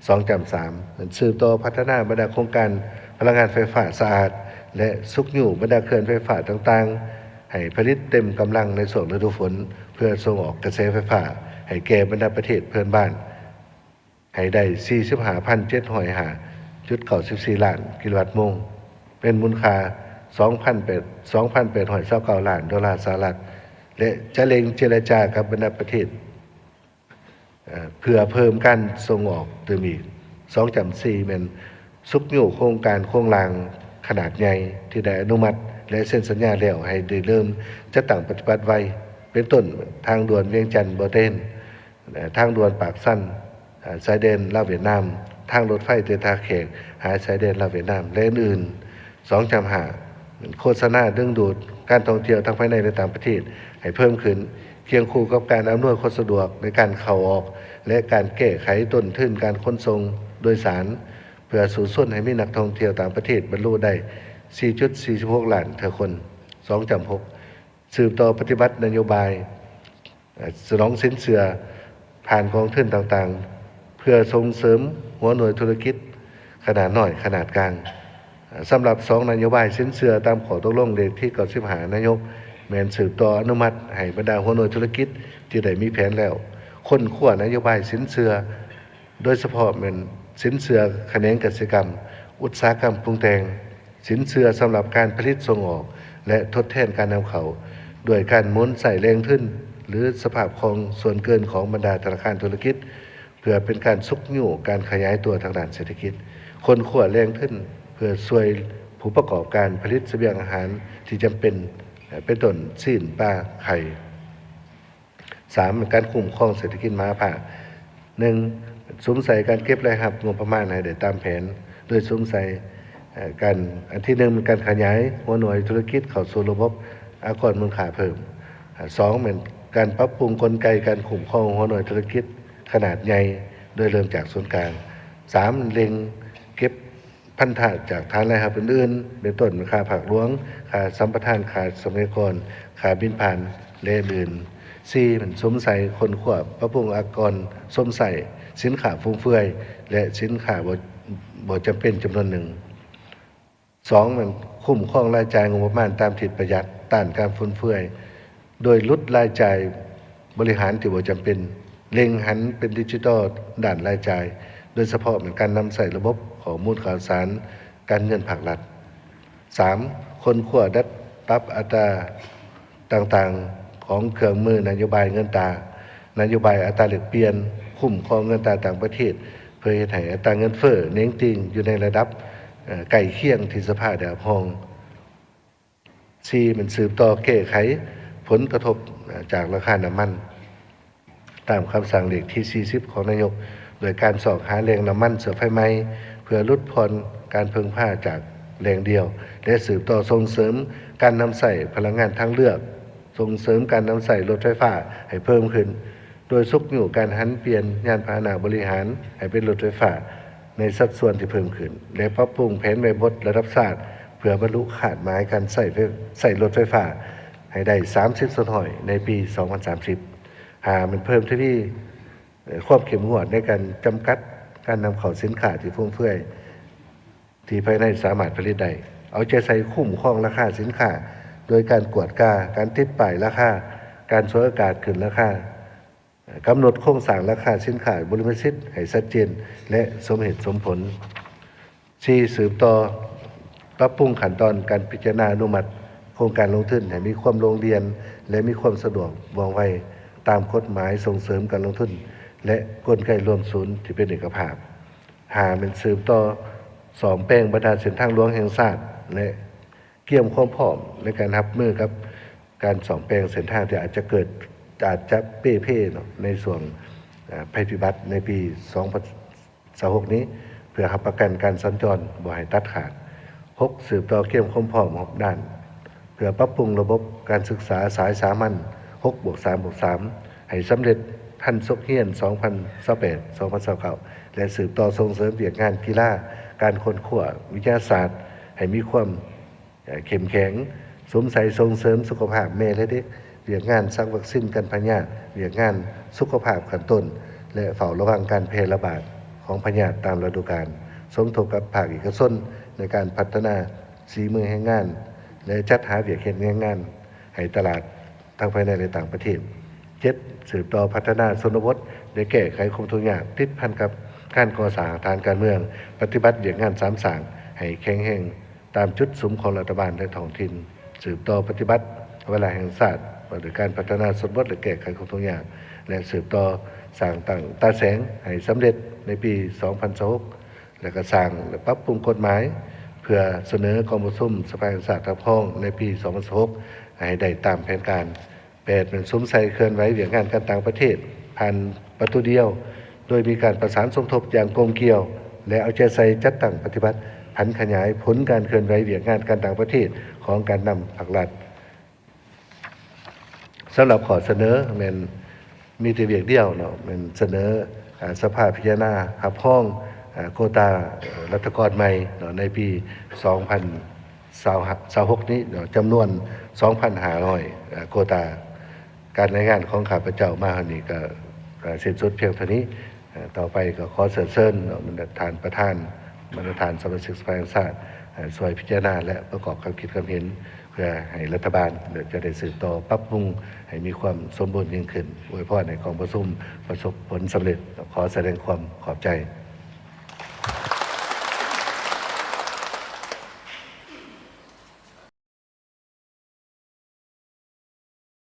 ສອງຈ້ຳສາມ ແມ່ນສືບຕໍ່ພັດທະນາບັນດາໂຄງການພະລັງງານໄຟຟ້າສະອາດ ແລະ ຊຸກຍູ້ບັນດາເຂື່ອນໄຟຟ້າຕ່າງໆ ໃຫ້ຜະລິດເຕັມກຳລັງໃນຊ່ວງລະດູຝົນ ເພື່ອສົ່ງອອກກະແສໄຟຟ້າໃຫ້ແກ່ບັນດາປະເທດເພື່ອນບ້ານ ໃຫ້ໄດ້ສີ່ສິບຫ້າພັນເຈັດຮ້ອຍຫ້າຈຸດເກົ້າສິບສີ່ລ້ານກິໂລວັດໂມງ, ເປັນມູນຄ່າສອງພັນແປດ ສອງພັນແປດຮ້ອຍຊາວເກົ້າລ້ານໂດລາສະຫະລັດ ແລະ ຈະເລັ່ງເຈລະຈາກັບບັນດາປະເທດ ເອີ່ ເພື່ອເພີ່ມການສົ່ງອອກຕື່ມອີກ. ສອງຈ້ຳສີ່ ແມ່ນຊຸກຍູ້ໂຄງການໂຄງລ່າງຂະໜາດໃຫຍ່ທີ່ໄດ້ອະນຸມັດ ແລະ ເຊັນສັນຍາແລ້ວ ໃຫ້ໄດ້ເລີ່ມຈັດຕັ້ງປະຕິບັດໄວ, ເປັນຕົ້ນ ທາງດ່ວນວຽງຈັນ-ບໍ່ເຕັນ, ເອີ່ ທາງດ່ວນປາກຊັນ, ເອີ່ ຊາຍແດນລາວຫວຽດນາມ, ທາງລົດໄຟເຕຕາແຂກຫາຊາຍແດນລາວຫວຽດນາມ ແລະ ອື່ນໆ. ສອງຈ້ຳຫ້າ ໂຄສະນາດຶງດູດການທ່ອງທ່ຽວທັງພາຍໃນ ແລະ ຕ່າງປະເທດໃຫ້ເພີ່ມຂຶ້ນ, ຄຽງຄູ່ກັບການອຳນວຍຄວາມສະດວກໃນການເຂົ້າອອກ ແລະ ການແກ້ໄຂຕົ້ນທຶນການຂົນສົ່ງໂດຍສານ ເພື່ອສູ້ຊົນໃຫ້ມີນັກທ່ອງທ່ຽວຕ່າງປະເທດບັນລຸໄດ້ສີ່ຈຸດສີ່ສິບຫົກລ້ານເທື່ອຄົນ. ສອງຈ້ຳຫົກ ສືບຕໍ່ປະຕິບັດນະໂຍບາຍ ສະໜອງສິນເຊື່ອຜ່ານກອງທຶນຕ່າງໆ ເພື່ອສົ່ງເສີມຫົວໜ່ວຍທຸລະກິດຂະໜາດນ້ອຍ, ຂະໜາດກາງ. ສຳລັບສອງນະໂຍບາຍສິນເຊື່ອຕາມຂໍ້ຕົກລົງເລກທີເກົ້າສິບຫ້າ ນາຍົກ ແມ່ນສືບຕໍ່ອະນຸມັດໃຫ້ບັນດາຫົວໜ່ວຍທຸລະກິດທີ່ໄດ້ມີແຜນແລ້ວ ຄົ້ນຄວ້ານະໂຍບາຍສິນເຊື່ອ, ໂດຍສະເພາະແມ່ນສິນເຊື່ອຂະແໜງກະສິກຳ, ອຸດສາຫະກຳປຸງແຕ່ງ, ສິນເຊື່ອສຳລັບການຜະລິດສົ່ງອອກ ແລະ ທົດແທນການນຳເຂົ້າ ດ້ວຍການໝູນໃຊ້ແຫຼ່ງທຶນ ຫຼື ສະພາບຄລ່ອງສ່ວນເກີນຂອງບັນດາທະນາຄານທຸລະກິດ ເພື່ອເປັນການຊຸກຍູ້ການຂະຫຍາຍຕົວທາງດ້ານເສດຖະກິດ, ຄົ້ນຄວ້າແຫຼ່ງທຶນເພື່ອຊ່ວຍຜູ້ປະກອບການຜະລິດສະບຽງອາຫານທີ່ຈຳເປັນ, ເປັນຕົ້ນ ຊີ້ນ, ປາ, ໄຂ່. ສາມ ການຄຸ້ມຄອງເສດຖະກິດມະຫາພາກ. ໜຶ່ງ ສຸມໃສ່ການເກັບລາຍຮັບງົບປະມານໃຫ້ໄດ້ຕາມແຜນ, ໂດຍສຸມໃສ່ ເອີ ການ, ອັນທີໜຶ່ງ ແມ່ນການຂະຫຍາຍຫົວໜ່ວຍທຸລະກິດເຂົ້າສູ່ລະບົບອາກອນມູນຄ່າເພີ່ມ. ສອງ ແມ່ນການປັບປຸງກົນໄກການຄຸ້ມຄອງຫົວໜ່ວຍທຸລະກິດຂະໜາດໃຫຍ່ ໂດຍເລີ່ມຈາກສູນກາງ. ສາມ ເລັ່ງເກັບພັນທະຈາກຖານລາຍຮັບອື່ນໆ ເປັນຕົ້ນ ຄ່າພາກຫຼວງ, ຄ່າສຳປະທານ, ຄ່າຊັບພະຍາກອນ, ຄ່າບິນຜ່ານ ແລະ ອື່ນໆ. ສີ່ ແມ່ນສຸມໃສ່ຄົ້ນຄວ້າປັບປຸງອາກອນຊົມໃຊ້, ສິນຄ້າຟຸມເຟືອຍ ແລະ ສິນຄ້າບໍ່, ບໍ່ຈຳເປັນຈຳນວນໜຶ່ງ. ສອງ ແມ່ນຄຸ້ມຄອງລາຍຈ່າຍງົບປະມານຕາມທິດປະຢັດ, ຕ້ານການຟຸມເຟືອຍ ໂດຍຫຼຸດລາຍຈ່າຍບໍລິຫານທີ່ບໍ່ຈຳເປັນ, ເລັ່ງຫັນເປັນດິຈິຕອລດ້ານລາຍຈ່າຍ, ໂດຍສະເພາະແມ່ນການນຳໃຊ້ລະບົບຂໍ້ມູນຂ່າວສານການເງິນພາກລັດ. ສາມ ຄົ້ນຄວ້າດັດປັບອັດຕາຕ່າງໆຂອງເຄື່ອງມືນະໂຍບາຍເງິນຕາ, ນະໂຍບາຍອັດຕາແລກປ່ຽນ, ຄຸ້ມຄອງເງິນຕາຕ່າງປະເທດ ເພື່ອເຮັດໃຫ້ອັດຕາເງິນເຟີ້ເໜັງຕີງຢູ່ໃນລະດັບ, ເອີ, ໃກ້ຄຽງທີ່ສະພາໄດ້ຮັບຮອງ. ສີ່ ແມ່ນສືບຕໍ່ແກ້ໄຂຜົນກະທົບ, ເອີ, ຈາກລາຄານ້ຳມັນ ຕາມຄຳສັ່ງເລກທີສີ່ສິບຂອງນາຍົກ ໂດຍການຊອກຫາແຫຼ່ງນ້ຳມັນເຊື້ອໄຟໃໝ່ ເພື່ອຫຼຸດຜ່ອນການເພິ່ງພາຈາກແຫຼ່ງດຽວ ແລະ ສືບຕໍ່ສົ່ງເສີມການນຳໃຊ້ພະລັງງານທາງເລືອກ, ສົ່ງເສີມການນຳໃຊ້ລົດໄຟຟ້າໃຫ້ເພີ່ມຂຶ້ນ ໂດຍຊຸກຍູ້ການຫັນປ່ຽນຍານພາຫະນະບໍລິຫານໃຫ້ເປັນລົດໄຟຟ້າໃນສັດສ່ວນທີ່ເພີ່ມຂຶ້ນ ແລະ ປັບປຸງແຜນແມ່ບົດລະດັບຊາດ ເພື່ອບັນລຸຄາດໝາຍການໃຊ້ໄຟ, ໃຊ້ລົດໄຟຟ້າໃຫ້ໄດ້ສາມສິບສ່ວນຮ້ອຍໃນປີສອງພັນສາມສິບ. ຫ້າ ແມ່ນເພີ່ມທະວີ, ເອີ, ຄວາມເຂັ້ມງວດໃນການຈຳກັດການນຳເຂົ້າສິນຄ້າທີ່ຟຸມເຟືອຍ ທີ່ພາຍໃນສາມາດຜະລິດໄດ້. ເອົາໃຈໃສ່ຄຸ້ມຄອງລາຄາສິນຄ້າ ໂດຍການກວດກາ, ການຕິດປ້າຍລາຄາ, ການສວຍໂອກາດຂຶ້ນລາຄາ, ກຳນົດໂຄງສ້າງລາຄາສິນຄ້າບໍລິມະສິດໃຫ້ຊັດເຈນ ແລະ ສົມເຫດສົມຜົນ. ສີ່ ສືບຕໍ່ປັບປຸງຂັ້ນຕອນການພິຈາລະນາອະນຸມັດໂຄງການລົງທຶນໃຫ້ມີຄວາມໂລ່ງດ່ຽນ ແລະ ມີຄວາມສະດວກວ່ອງໄວ ຕາມກົດໝາຍສົ່ງເສີມການລົງທຶນ ແລະ ກົນໄກລວມສູນທີ່ເປັນເອກະພາບ. ຫ້າ ແມ່ນສືບຕໍ່ສ້ອມແປງບັນດາເສັ້ນທາງຫຼວງແຫ່ງຊາດ ແລະ ກຽມຄວາມພ້ອມໃນການຮັບມືກັບການສ້ອມແປງເສັ້ນທາງທີ່ອາດຈະເກີດ, ອາດຈະເປ່ເພເນາະ ໃນຊ່ວງ, ເອີ, ໄພພິບັດໃນປີສອງພັນຊາວຫົກນີ້ ເພື່ອຮັບປະກັນການສັນຈອນບໍ່ໃຫ້ຕັດຂາດ. ຫົກ ສືບຕໍ່ກຽມຄວາມພ້ອມຮອບດ້ານ ເພື່ອປັບປຸງລະບົບການສຶກສາສາຍສາມັນ ຫົກບວກສາມບວກສາມ ໃຫ້ສຳເລັດທັນສົກຮຽນສອງພັນຊາວແປດ ສອງພັນຊາວເກົ້າ ແລະ ສືບຕໍ່ສົ່ງເສີມວຽກງານກິລາ, ການຄົ້ນຄວ້າວິທະຍາສາດ ໃຫ້ມີຄວາມ, ເອີ, ເຂັ້ມແຂງ, ສຸມໃສ່ສົ່ງເສີມສຸຂະພາບແມ່ ແລະ ເດັກ, ວຽກງານສັກວັກຊິນກັນພະຍາດ, ວຽກງານສຸຂະພາບຂັ້ນຕົ້ນ ແລະ ເຝົ້າລະວັງການແຜ່ລະບາດຂອງພະຍາດຕາມລະດູການ, ສົມທົບກັບພາກເອກະຊົນໃນການພັດທະນາສີມືແຮງງານ ແລະ ຈັດຫາວຽກເຮັດແຮງງານໃຫ້ຕະຫຼາດ ທັງພາຍໃນ ແລະ ຕ່າງປະເທດ. ເຈັດ ສືບຕໍ່ພັດທະນາຊົນນະບົດ ແລະ ແກ້ໄຂຄວາມທຸກຍາກ ຕິດພັນກັບການກໍ່ສ້າງຮາກຖານການເມືອງ, ປະຕິບັດວຽກງານສາມສ້າງໃຫ້ແຂງແຮງຕາມຈຸດສຸມຂອງລັດຖະບານ ແລະ ທ້ອງຖິ່ນ, ສືບຕໍ່ປະຕິບັດວາລະແຫ່ງຊາດວ່າດ້ວຍການພັດທະນາຊົນນະບົດ ແລະ ແກ້ໄຂຄວາມທຸກຍາກ ແລະ ສືບຕໍ່ສ້າງຕັ້ງຕາແສງໃຫ້ສຳເລັດໃນປີສອງພັນຊາວຫົກ ແລະ ກໍສ້າງ ແລະ ປັບປຸງກົດໝາຍ ເພື່ອສະເໜີກອງປະຊຸມສະພາແຫ່ງຊາດຮັບຮອງໃນປີສອງພັນຊາວຫົກ ໃຫ້ໄດ້ຕາມແຜນການ. ແປດ ແມ່ນສຸມໃສ່ເຄື່ອນໄຫວວຽກງານການຕ່າງປະເທດຜ່ານປະຕູດຽວ ໂດຍມີການປະສານສົມທົບຢ່າງກົມກ່ຽວ ແລະ ເອົາໃຈໃສ່ຈັດຕັ້ງປະຕິບັດຜັນຂະຫຍາຍຜົນການເຄື່ອນໄຫວວຽກງານການຕ່າງປະເທດຂອງການນຳພາກລັດ. ສຳລັບຂໍ້ສະເໜີແມ່ນມີແຕ່ວຽກດຽວເນາະ, ແມ່ນສະເໜີ, ອາ, ສະພາພິຈາລະນາຮັບຮອງ, ອາ, ໂກຕາ, ເອີ, ລັດຖະກອນໃໝ່ເນາະ ໃນປີສອງພັນຊາວຫົກນີ້ເນາະ, ຈຳນວນສອງພັນຫ້າຮ້ອຍ, ເອີ, ໂກຕາ. ການລາຍງານຂອງຂ້າພະເຈົ້າມາຮອດນີ້ກໍ, ກໍສິ້ນສຸດພຽງເທົ່ານີ້. ເອີ, ຕໍ່ໄປກໍຂໍເຊີນເນາະ ບັນດາທ່ານປະທານ, ບັນດາທ່ານສະມາຊິກສະພາແຫ່ງຊາດ, ເອີ, ຊ່ວຍພິຈາລະນາ ແລະ ປະກອບຄຳຄິດຄຳເຫັນ ເ ພື່ອໃຫ້ລັດຖະບານຈະໄດ້ສືບຕໍ່ປັບປຸງໃຫ້ມີຄວາມສົມບູນຍິ່ງຂຶ້ນ. ອວຍພອນໃຫ້ກອງປະຊຸມປະສົບຜົນສຳເລັດ. ຂໍສະແດງຄວາມຂອບໃຈ.